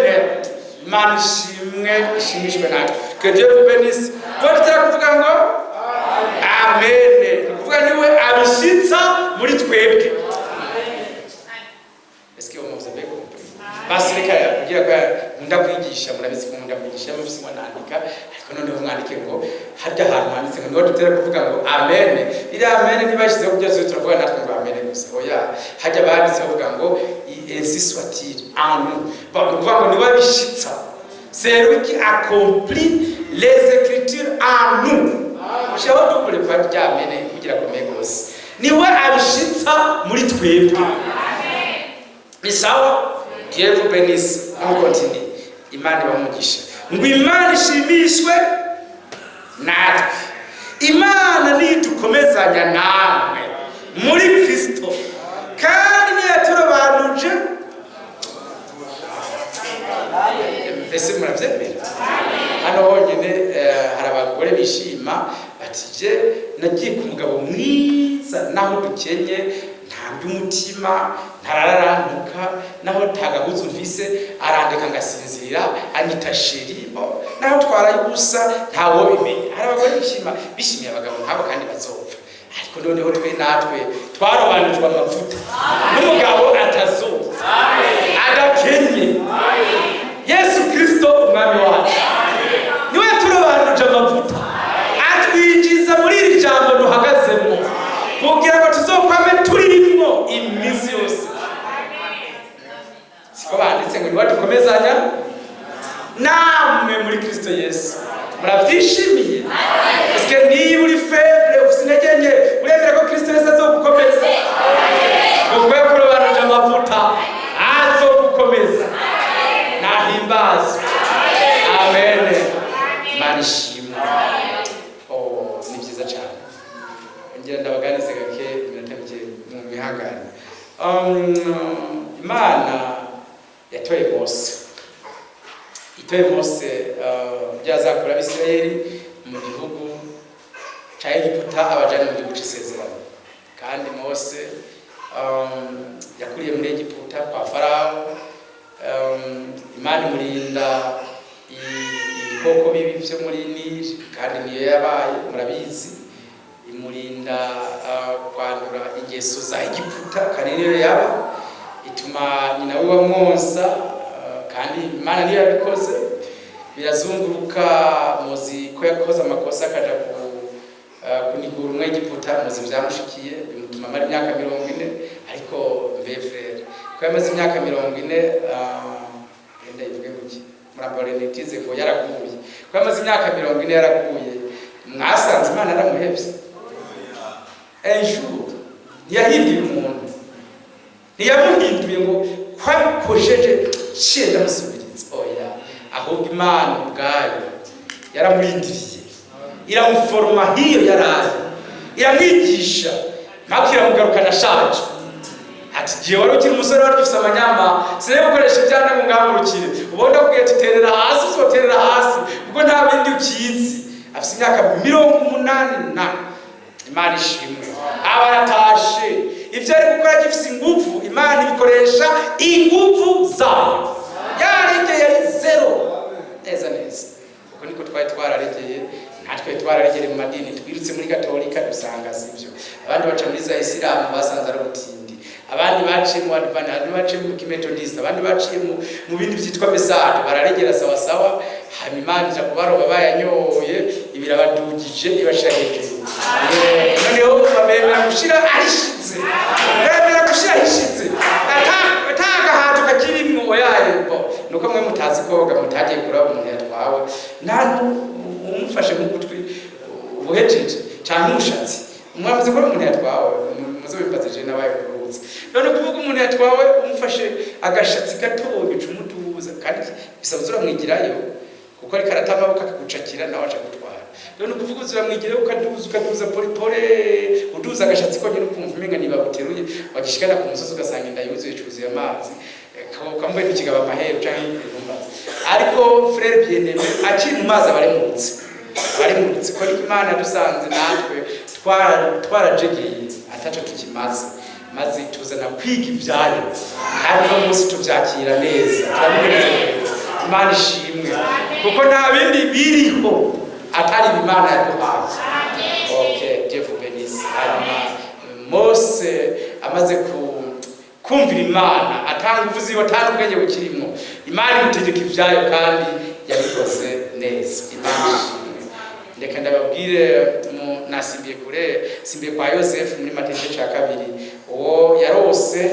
Imana ishimwe, ishimishwe natwe. Que Dieu vous bénisse. Niwe adutera kuvuga ngo amen, ni ukuvuga niwe abishitsa muri twebwe. Est-ce que vous avez compris? Basi reka kugira ko nkunda kwigisha, murabizi ko nkunda kwigisha, mufise ngo nandika, ariko noneho mwandike ngo harya hantu handitse ngo niho dutera kuvuga ngo amen. Iriya amen ntibashyizeho kugira ngo turavuga natwe ngo amen gusa. Oya, harya banditse bavuga ngo "Ainsi soit-il en nous". Bon, ni ukuvuga ngo niwe abishitsa, c'est lui qui accomplit les écritures en nous. Ushaho dukure kwa rya amen kugira komeye gose, niwe abishitsa muri twebwe. Ni sawa. Dieu vous bénisse. On continue. Imana ibamugisha. Ngo Imana ishimishwe natwe. Imana nidukomezanya namwe muri Kristo, kandi ntiyaturobanuje. Mbese murabyemera? Hano honyine hari abagore bishima bati: "Je nagiye ku mugabo mwiza, naho dukenye ntabwo umutima ntarararantuka, naho ntagahuzu mfise arandeka ngasinzira, anyita chéri, bo naho twaraye ubusa ntawobimenya." Hari abagore bishima, bishimiye abagabo nk'abo kandi bazopfa. Ariko noneho twe natwe twarobanujwe amavuta n'umugabo atazopfa, adakenye, Yesu Kristo Umwami wacu. Niwe turobanuje amavuta, atwinjiza muri iri jambo duhagazemo kugira ngo tuzokwame turimwo iminsi yose. Siko banditse ngo niwe dukomezanya namwe muri Kristo Yesu? Murabyishimiye? Ese niba uri faible, ufite intege nke, uremera ko Kristo Yesu azogukomeza? Kuko yakurobanuje amavuta, azogukomeza. Ngira ndabaganize gake iminota mike mu mihangane. Imana yatoye Mose, itoye Mose byazakura Abisirayeli mu gihugu ca Egiputa, abajana mu gihugu c'isezerano. Kandi Mose yakuriye muri Egiputa kwa Farawo. Imana imurinda ibikoko bibi vyo muri Nili, kandi niyo yabaye, murabizi. Imurinda kwandura ingeso za Egiputa, kandi niyo yaba ituma nyina we wamwonsa, kandi Imana niyo yabikoze. Birazunguruka, muzi ko yakoze amakosa akaja ku kunigura Umwegiputa. Muzi vyamushikiye, bimutuma amara imyaka 40. Ariko mbe frère, ko yamaze imyaka 40, enda ivuge ngo iki? Murambare nitize ngo yaraguye. Ko yamaze imyaka 40 yaraguye, mwasanze Imana yaramuhevye? Un jour ntiyahinduye umuntu, ntiyamuhinduye ngo kwabikosheje ciye ndamusubiriza. Oya, ahubwo Imana ubwayo yaramurindiriye, iramuforoma hiyo yaraye, iramwigisha, mpaka iramugarukana ashaje. Ati: "Gihe wari ukiri umusore, wari ugifise amanyama, sinari gukoresha ivyana ngo ngambukire. Ubundi akubwiye ati terera hasi, uzoterera hasi, kuko nta bindi ukizi." Afise imyaka 80 na, Imana ishimwe, aba aratashe. Ivyo ari gukora gifise inguvu, Imana ibikoresha inguvu zayo. Yaregeye, ari zéro neza neza. Uko niko twari twararegeye, natwe twararegere mu madini. Twirutse muri Katolika, dusanga sivyo. Abandi baca muri za Isilamu, basanze ari ubutindi. Abandi baciye mu Adventiste, abandi baciye mu Kimetodiste, abandi baciye mu bindi vyitwa message, bararegera sawa sawa. Hanyuma Imana ija kubaroba bayanyoye, ibirabadugije, ibashira hejuru. Noneho bemera gushira ahishize, bemera gushira ahishize, ata agahato kakirimwo. Oyaye bo nuko mwe mutazi koga, mutagiye kuraba umuntu yatwawe, nta umufashe nk'ugutwi ubuhejeje canke umushatsi. Mwamaze kubona umuntu yatwawe? Muze bimbaze je nabaye kuruhutse. None kuvuga umuntu yatwawe, umufashe agashatsi gatoya uca umuduza, kandi bisaba uramwigirayo, kuko ariko arata amaboko akagucakira, nawe aca gutwara. None kuvuga uramwigirayo, ukaduza, ukaduza pole pole, uduza agashatsi konyine, ukumva umenga niba buteruye. Wagishikana ku musozi, ugasanga inda yuzuye, cuzuye amazi, kamwe n'ikigaba amahero canke intumbazi. Ariko frère bien-aimé, akiri mu mazi aba aremurutse, abaremurutse ko niko Imana yadusanze natwe twarajegeye, ataco tukimaze, maze tuzana kwiga ibyayo, kandi uno munsi tuvyakira neza, turabinezerewe. Imana ishimwe, kuko nta bindi biriho atari Imana yaduhaye. Okay, Dieu vous bénisse. Hanyuma Mose amaze ku kumvira Imana, atanga nguvu ziwe, atanga ubwenge bukirimo, Imana imutegeka ibyayo, kandi yabikoze neza. Imana ishimwe. Reka ndababwire, nasimbiye kure, simbiye kwa Yosefu muri Mateyo igice cya kabiri. Uwo yarose,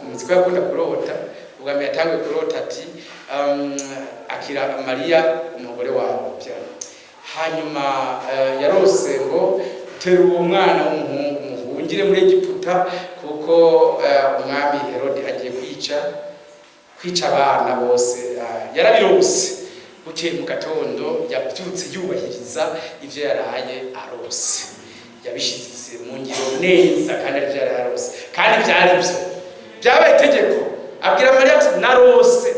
muzi ko yakunda kurota. Ubwa mbere yatanguye kurota ati: "Akira Mariya umugore wawe." Hanyuma yarose ngo: "Tera uwo mwana w'umuhungu, muhungire muri Egiputa, kuko umwami Herode agiye kwica abana bose." Yarabirose. Bukeye mu gatondo yabyutse yubahiriza ivyo yaraye arose, yabishize mu ngiro neza, kandi arivyo yaraye arose, kandi vyari vyo byabaye itegeko. Abwira Mariya ati: "Narose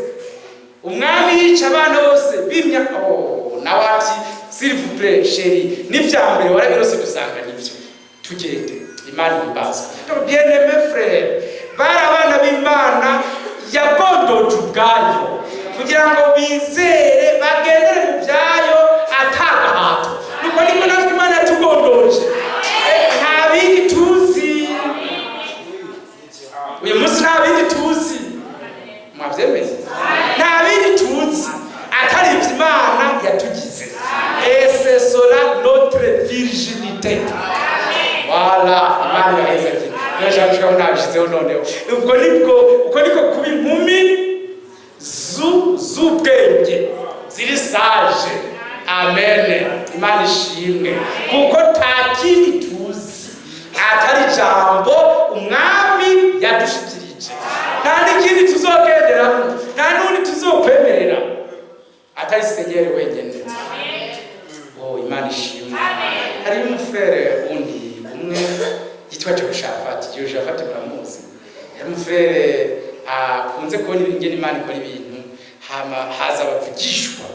umwami yica abana bose b'imyaka." Oh, nawe ati: "S'il vous plaît chéri, n'ivya mbere warabirose, dusanga nivyo, tugende." Imana ihimbazwe. Donc bien aimé frère, bari abana b'Imana yagondoje ubwayo kugira ngo bizere, bagendere mu byayo atagahato. Nuko niko natwe Imana yatugondoje. Nta bindi tuzi uyu munsi, nta bindi tuzi, mwavyemeye? Nta bindi tuzi atari ivyo Imana yatugize. Et c'est cela notre virginité. Voilà, Imana iraheza. Nashaka gushikaho nabishizeho. Noneho ubwo nibwo, uko niko kuba inkumi z'ubwenge, ziri sage. Amen, Imana ishimwe, kuko nta kindi tuzi atari ijambo umwami yadushikirije. Nta n'ikindi tuzogenderamo, nta n'undi tuzokwemerera atari Seigneur wenyine. Oh, Imana ishimwe. Hariyo umufrère wundi. Yitwa Jehoshafati. Jehoshafati muramuzi, yari umufurere akunze kubona ingene Imana ikora ibintu. Hama haza abavugishwa,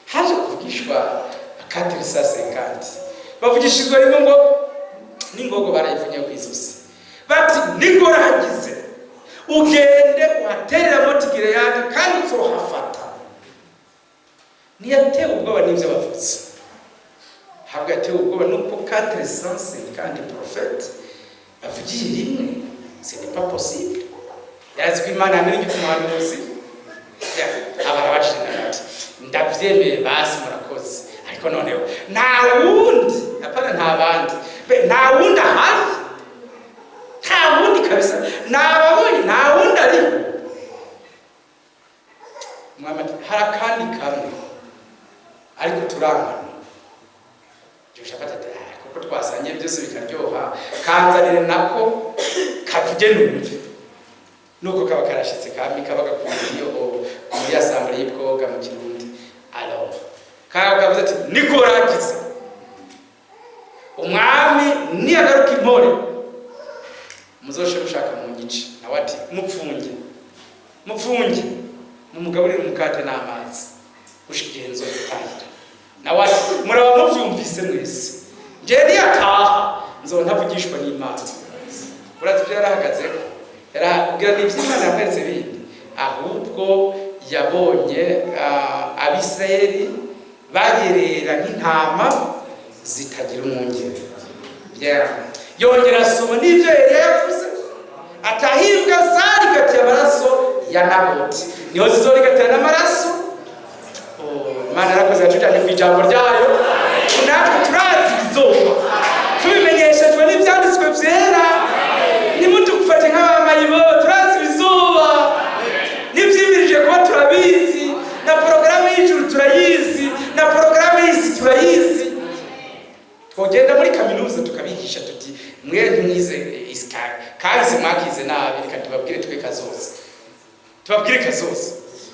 haje kuvugishwa 450, bavugishizwa rimwe ngo n'ingogo barayivunye kw'izosi, bati: "Niko rahagize, ugende uhaterera Ramoti-Gileyadi kandi uzohafata." Ntiyatewe ubwoba n'ibyo bavutse, habwo yatewe ubwoba nuko 450 prophètes bavugiye rimwe. Ce n'est pas possible. Yarazi ko Imana yamenye ku muhanuzi. Aba arabajije nawe ati: "Ndavyemeye, basi murakoze, ariko noneho nta wundi? Apana, nta bandi? Nta wundi ahari? Nta wundi kabisa? Nababonye, nta wundi ariho?" Umwami ati: "Hari akandi kamwe, ariko turangana." Jehoshafati ati: "Ah, kuko twasangiye byose bikaryoha, kanzanire nako kavuge numve." Nuko kaba karashitse kami kaba gakuye iyo muri assemblée y'ibwoga mu Kirundi. Alors kaba kavuze ati: "Niko ragize, umwami niyagaruka impore, muzoshe mushaka mu nyice." Nawe ati: "Mupfunge, mupfunge, mumugaburire umukate n'amazi gushika igihe nzogutahira." Nawe ati: "Muraba muvyumvise mwese, njewe niyataha nzoba ntavugishwa n'Imana." Urazi ibyo yarahagazeko? Yarabwira ni ivy'Imana yamweretse bindi, ahubwo yabonye Abisirayeli bayerera nk'intama zitagira umwungeri. Bien. Yongera asoma n'ivyo Eliya yavuze, atahibwa zarigatiye amaraso ya Naboti, niho zizorigatira n'amaraso. Oh, Imana yarakoze, yatujanye ku ijambo ryayo. Natwe turazi ibizoba, tubimenyeshejwe n'ivyanditswe vyera. Nimutugufate nk'abamayibo, turazi ibizoba n'ivyimirije kuba, turabizi. Na porogaramu y'ijuru turayizi, na porogaramu y'isi turayizi. Twogenda muri kaminuza tukabigisha tuti: "Mwe ntimwize kahise, mwakize nabi. Reka tubabwire twe kazoza, tubabwire kazoza."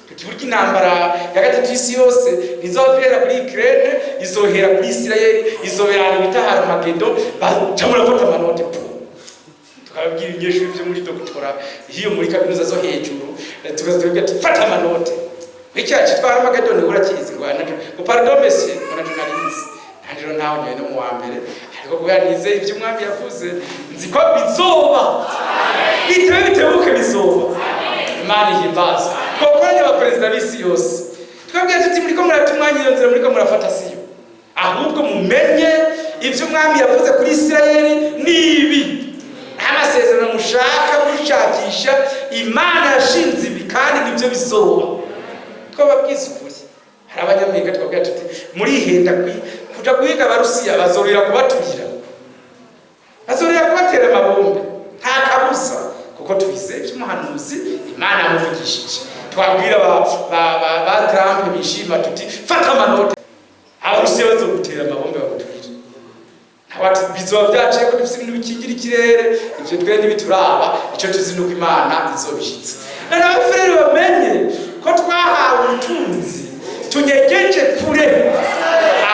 Tuti: "Burya intambara ya gatatu y'isi yose ntizohera kuri Ukraine, izohera kuri Isirayeli, izobera ahantu bita Harmagedo." Baca murafata ama notes pu. Tukababwira ibinyeshuri vyo muri doctorat hiyo muri kaminuza zo hejuru, tukaza tubabwira ati: "Fata ama notes, icyaha cyitwa Harmagedoni urakizi?" Ngo naco, ngo: "Pardon monsieur," ngo naco narizi nanje. Rero ntaho nyoye no mu wa mbere, ariko kubera nizeye ivyo umwami yavuze, nzi ko bizoba, bitewe bitebuke bizoba. Imana ihimbaza. Twokoranye abaperezida b'isi yose, twabwira tuti: "Muriko murata umwanya, iyo nzira muriko murafata siyo. Ahubwo mumenye ivyo umwami yavuze kuri Isirayeli nibi. Amasezerano mushaka gushakisha, Imana yashinze ibi kandi nibyo bizoba." Twababwiza ukuri. Hari Abanyamerika twabwira tuti: "Murihenda kuja guhiga Abarusiya, bazorera kubaturira, bazorera kubatera amabombe, nta kabuza, kuko twizeye ivy'umuhanuzi Imana yamuvugishije." Twabwira ba Trump bishima tuti: "Fata ama notes, Abarusiya bazogutera amabombe baguturira." Nawe ati: "Bizoba vyaciye ko dufise ibintu bikingira ikirere." Ivyo twe ntibituraba, ico tuzi nuko Imana izobishitse. None abafurere bamenye ko twahawe ubutunzi tunyegeje kure.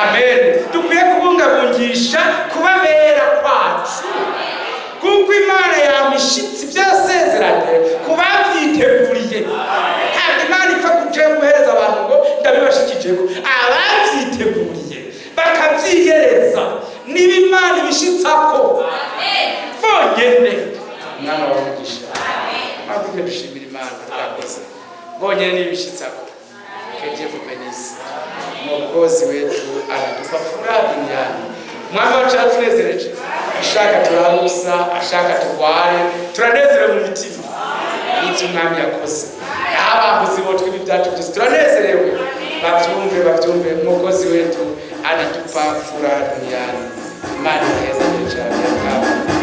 Amen. Dukwiye kubungabungisha kubabera kwacu, kuko Imana yamishitse ibyo yasezeranye ku babyiteguriye. Ntabwo Imana ipfa kuja guhereza abantu ngo ndabibashikijeko. Ababyiteguriye bakabyiyereza, niba Imana ibishitsako bonyene. Umwana wawe umugisha mpamvu dushimira Imana yakoze bonyene n'ibishitsako. Que Dieu vous bénisse. Mwokozi wetu anatupa furaha duniani. Mwami wacu yaratunezereje. Ashaka turarusa, ashaka turware, turanezerewe mu mitima n'ibyo umwami yakoze. Abambuzi botwe ibi byacu byose, turanezerewe. Bavyumve, bavyumve, Mwokozi wetu anatupa furaha duniani. Imana ihezagire cyane. Amen.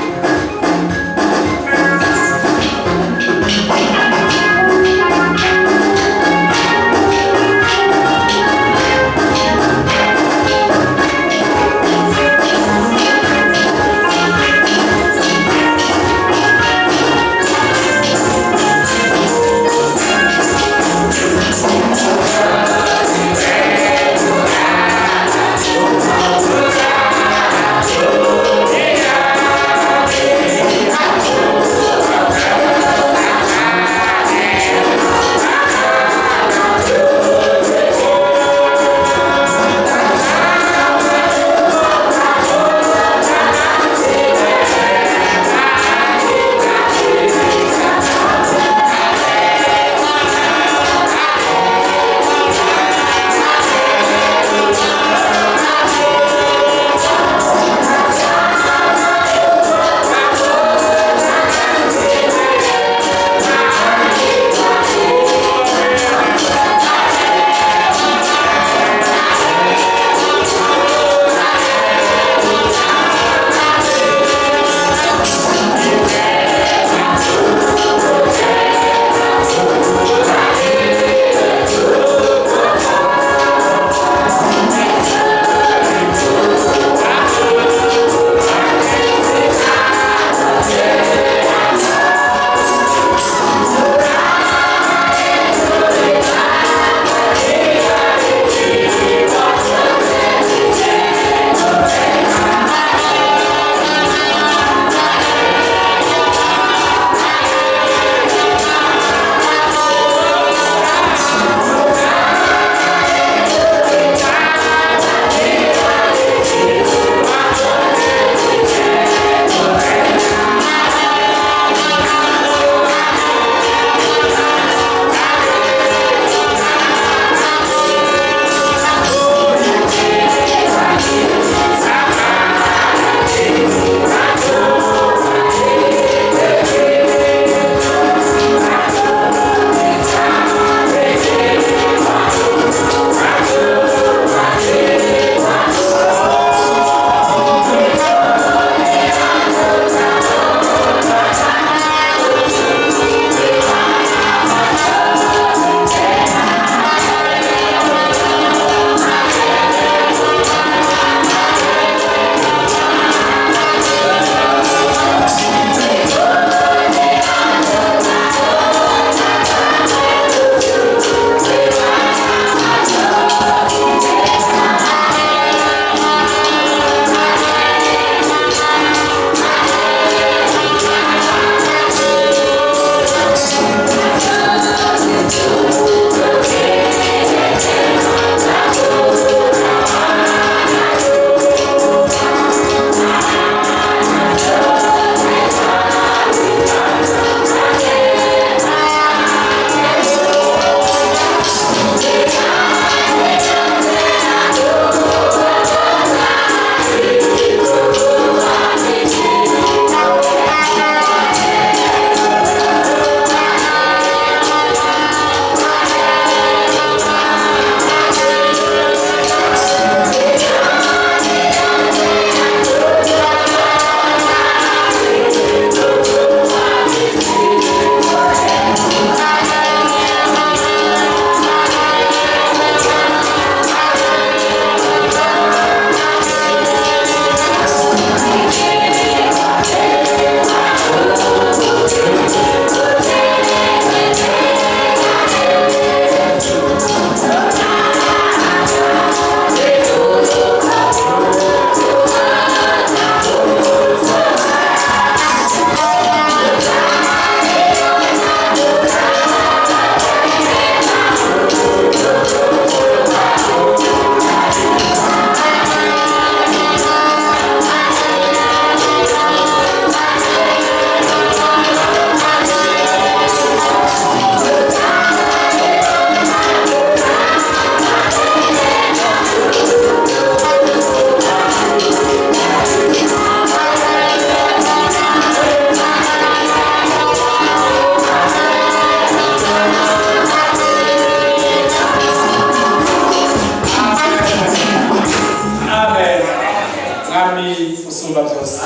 Mwami usumba byose.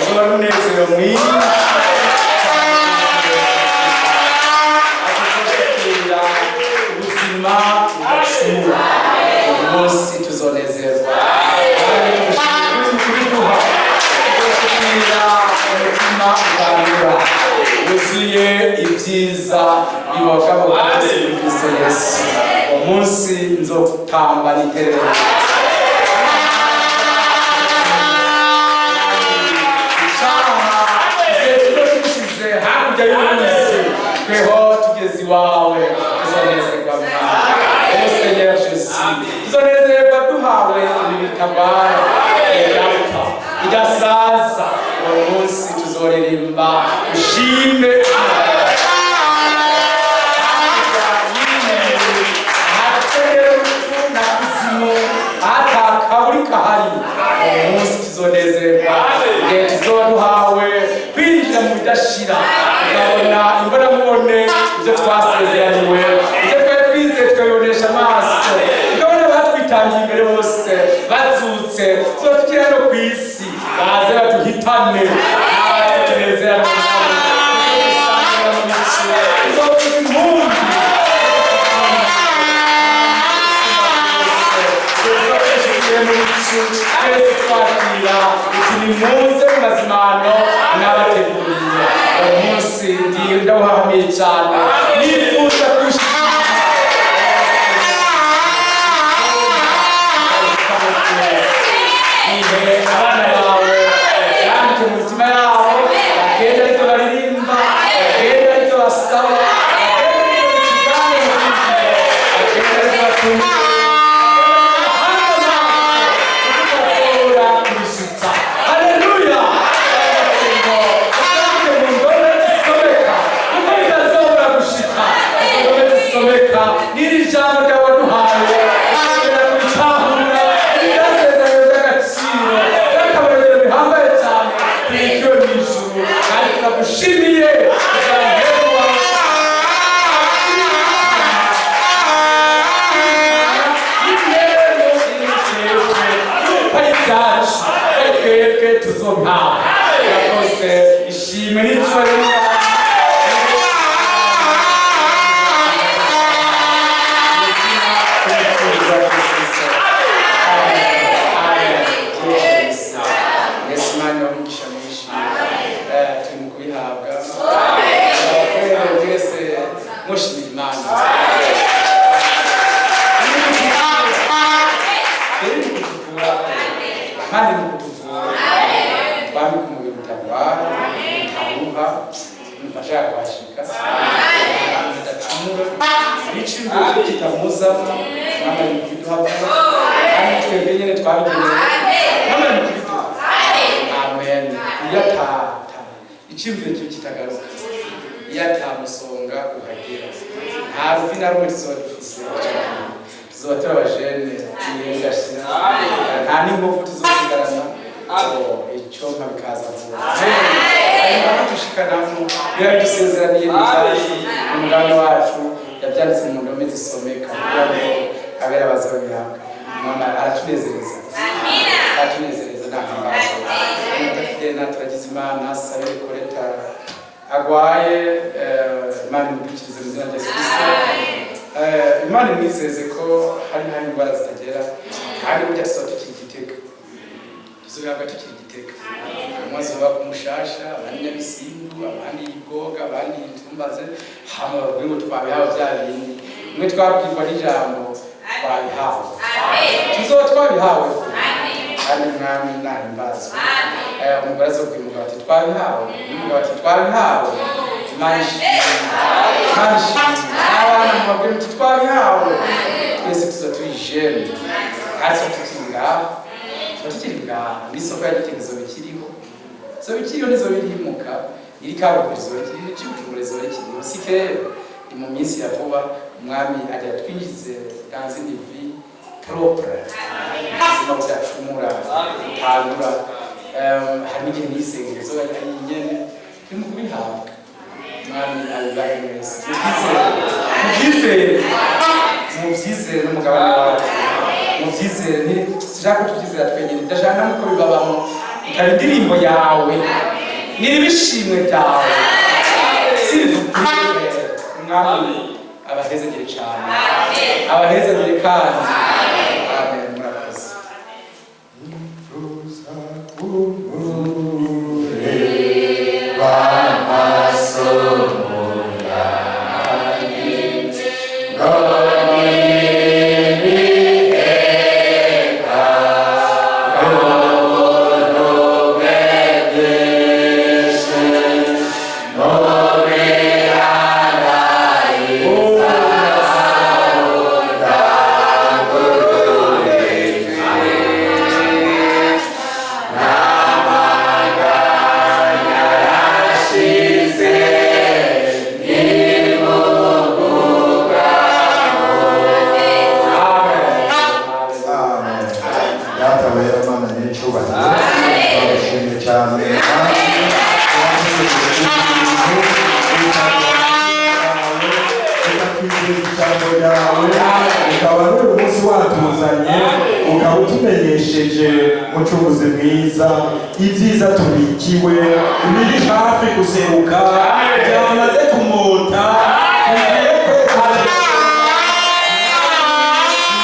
Uzoba ari umunezero mwinshi atuzoshikira ubuzima budacumura. Uyu munsi tuzonezerwa kandi tumushimire kubiduha. Tuzoshikira umutima utandura wuzuye ibyiza bibogaboga byose muri Kristo Yesu. Uwo munsi nzotamba niterere. Icaha igihe tuba tugushize hakurya y'uruzi, tweho tugeze iwawe tuzonezerwa, Mwami. Oh Seigneur Jésus, tuzonezerwa duhawe ibi bitagwara, bidapfa, bidasaza. Uwo munsi tuzoririmba ushime. Ahategera urupfu na kuzimu, atakaburi kahari. Uwo munsi tuzonezerwa igihe tuzoba duhawe kwinjira mu bidashira, tukabona imbonankubone ibyo twasezeraniwe, ibyo twari twizeye tukabibonesha amaso, tukabona abatwitangiye imbere bose bazutse. Tuba tukiri hano ku isi, baze baduhitane, natwe tunezeranwe nabo, tuzosangira mu bicu, tuzovuza impundu. Twese twakira uti: "Nimuze mu mazimano mwabateguriye." Uwo munsi ndawuhahamiye cyane, nifuza kuwushikira. Ihe abana bawe yandike mu mitima yabo, bagenda ariko baririmba, bagenda ariko basaba, bagenda ariko bakigane mu kwinjira, bagenda ariko batumva kubishitsa. Haleluya! Ngo utandike mu ndome zisomeka, kuko bitazobura gushika. Izo ndome zisomeka n'iri jambo ryawe waduhaye, ukongera kubitahura ibyasezerano by'agaciro by'akabariro bihambaye cyane tubikiwe mu ijuru. Kandi turagushimiye kugira ari twebwe tuzobihabwa. Urakoze, ishimwe n'icyubahiro. Yesu, Imana umugisha mwinshi. Turi mu kubihabwa. Abafurere mwese mushimira Imana. Iri mu kutuvura, kandi mu kutuvura twambika umubiri utagwara, utaruha, umufasha yakwashika bidacumura, n'iciyumviro kitamuzamo. Mama ari mu kubiduha vuba, kandi twebwe nyene twabigenewe. Mama ari mu kubiduha. Amen. Iyo atata iciyumviro kibi kitagaruka, iyo atamusonga uhagera, nta ruvi na rumwe tuzoba dufise. Ico gihe tuzoba turi abajene ntiyengashira, nta n'inkovu tuzosigarana. Oh, icyo mpa bikaza vuba. Hanyuma dushikanamo birabidusezeraniye n'ibyacu. Umugabane wacu yabyanditse mu ndome zisomeka kugira ngo abera bazobihabwa. Mama aratunezereza, aratunezereza, ntahambazo. Udafite turagize Imana sabe Koreta agwaye, Imana imudukirize mu izina rya Yesu Kristo. Imana imwizeze ko hari indwara zitagera, kandi burya tuzoba tukiri Gitega, tuzobihabwa tukiri Gitega. Umunsi baba ku Mushasha, abandi Nyabisindu, abandi Ibwoga, abandi Itumbaze, hama bavuge ngo twabihawe bya bindi mwe twabwirwa n'ijambo. Twabihawe, tuzoba twabihawe, kandi Mwami nahimbazwe. Umugore azobwira umugabo ati: "Twabihawe," n'umugabo ati: "Twabihawe." Imana ishimwe, Imana ishimwe. N'abana mubabwire muti: "Twabihawe." Twese tuza turi jene, kandi tuba tukiri ngaho, tuba tukiri ngaho. N'isoko ya Gitega izoba ikiriho, izoba ikiriho, n'izoba irimuka. Iri kaburimbo izoba ikiriho, icibujumbura izoba ikiriho. Si kera, ni mu minsi ya vuba. Umwami agira twinjize dans une vie propre, ubuzima budacumura, butandura. Hari n'igihe nisengero izoba ari nyene. Turi mu kubihabwa. Mwami abibahe mwese. Mubyizere, mubyizere, mubyizere n'umugabane wacu. Muvyizere, sinshaka ko tuvyizera twenyine, ndashaka nuko bibabamo, ikaba indirimbo yawe, niribishimwe byawe. S'il vous plaît, Umwami abahezagire cyane, abahezagire kandi. Amen. Murakoze. Nifuza kumureba amaso yanjye, ngo nibiteka ubuntu bwe bwinshi, mu mihanda ndangurure ijwi. N'amaganya yarashize, Amen. Amen. Data wera, Mana nyiricyubahiro, turagushimye cyane kandi ukatwizeza ijambo ryawe, ukaba n'uyu munsi watuzanye, ukaba utumenyesheje, Mucunguzi mwiza, ibyiza tubikiwe biri hafi guseruka, byamaze kumota, tugiye kwerekana.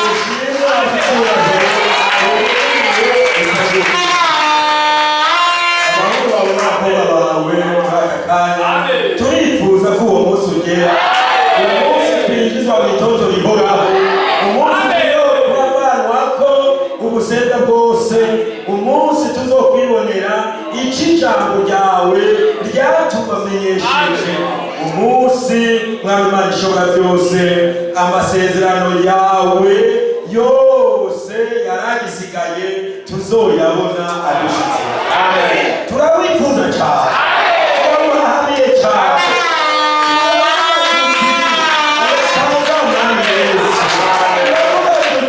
Mushimwe icyubahiro. Abahungu bawe n'abakobwa bawe, muri aka kanya turifuza ko uwo munsi ugera, umunsi twinjizwa mu itoto rihoraho, umunsi tuzokubavanwako ubusenda bwose, umunsi tuzokwibonera icyo ijambo ryawe ryatubamenyesheje, umunsi, Mwami Imana ishobora byose, amasezerano yawe yose yaragisigaye tuzoyabona adushitse. Turawifuza cyane, turabuhamiye cyane. Turavuga Mwami Yesu, turavuga tuti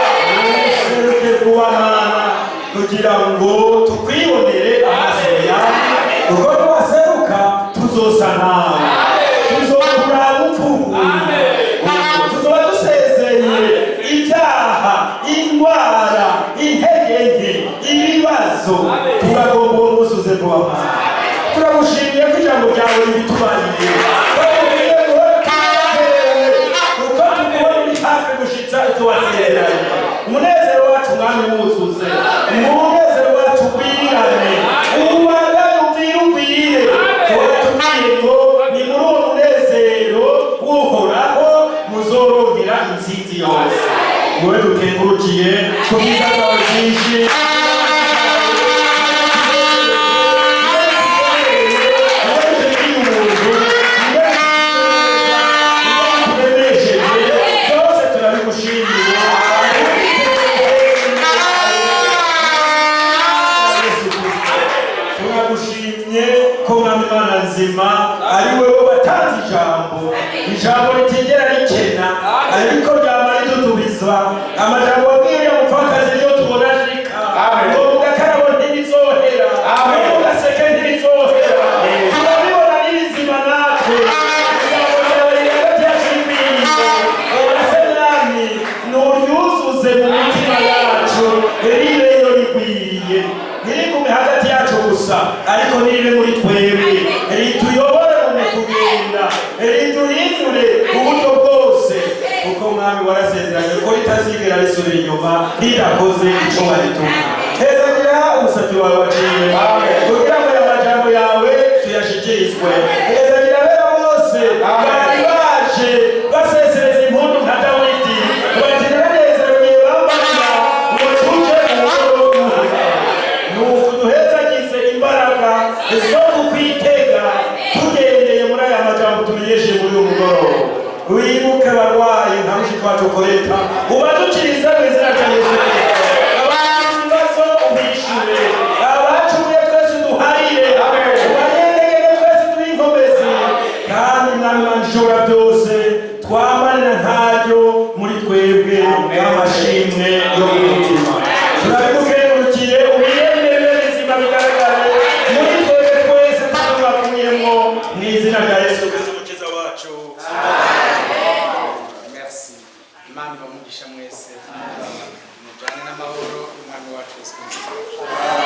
useruke vuba Mana, kugira ngo tukwibonere amaso yawe, kuko niwaseruka tuzosa nawe, tuzokuraba upfuye, tuzoba dusezeye ibyaha, indwara, intege nke, ibibazo. Turagomba uwo munsi uze vuba Mana. Turagushimiye ko ijambo ryawe ribitubaniye, twakubwiye guhora tunezerewe kuko tukubona uri hafi gushitsa icyo wasezeranye. Umunezero wacu, Mwami, wuzuze, umunezero wacu ugwirirane, ubandanye ugwire, ugwire. Tuba ngo ni muri uwo munezero w'Uhoraho muzorongera intsinzi yose. Wowe dukengurukiye ku bwiza bwawe bwinshi. Byose turabigushimiye. Turagushimye ko, Mwami Imana nzima, ari wowe watanze ijambo, ijambo ritigera rikena ariko ryama ridudubiza. Amajambo wabwiye uriya mupfakazi niyo tubona ashika. Amen. Ngo mu gakarabo ntibizohera, Amen. no mu gaseke ntibizohera. Turabibona n'ibizima natwe. Ijambo ryawe riri hagati yacu n'ibintu. Urase, Mwami, nuryuzuze mu mitima yacu, ribeyo rigwiriye, ntirigume hagati yacu gusa, ariko niribe muri twebwe, rituyobore mu kugenda, riduhindure uburyo bwose, kuko, Mwami, warasezeranye ko ritazigera risubira inyuma ridakoze ico waritumye. Hezagira umusatsi wawe waciye kugira ngo aya majambo yawe tuyashikirizwe. Hezagira abera bose bari baje basesereza impundu nka Dawidi, bati naranezerewe bambarira ngo tuje mu ngoro y'Uhoraho. Nuko duhezagize imbaraga zo kukwitega tugendeye muri aya majambo tumenyesheje muri uyu mugoroba. Wibuke abarwayi nka mushiki wacu Koreta, ubadukirize mu izina rya Yesu Kristo. Abafite ibibazo ubishyure, abacumuye twese uduharire, abanyenegene twese duhe inkomezi. Kandi, Mwami Imana ishobora wacu Yesu Kristo.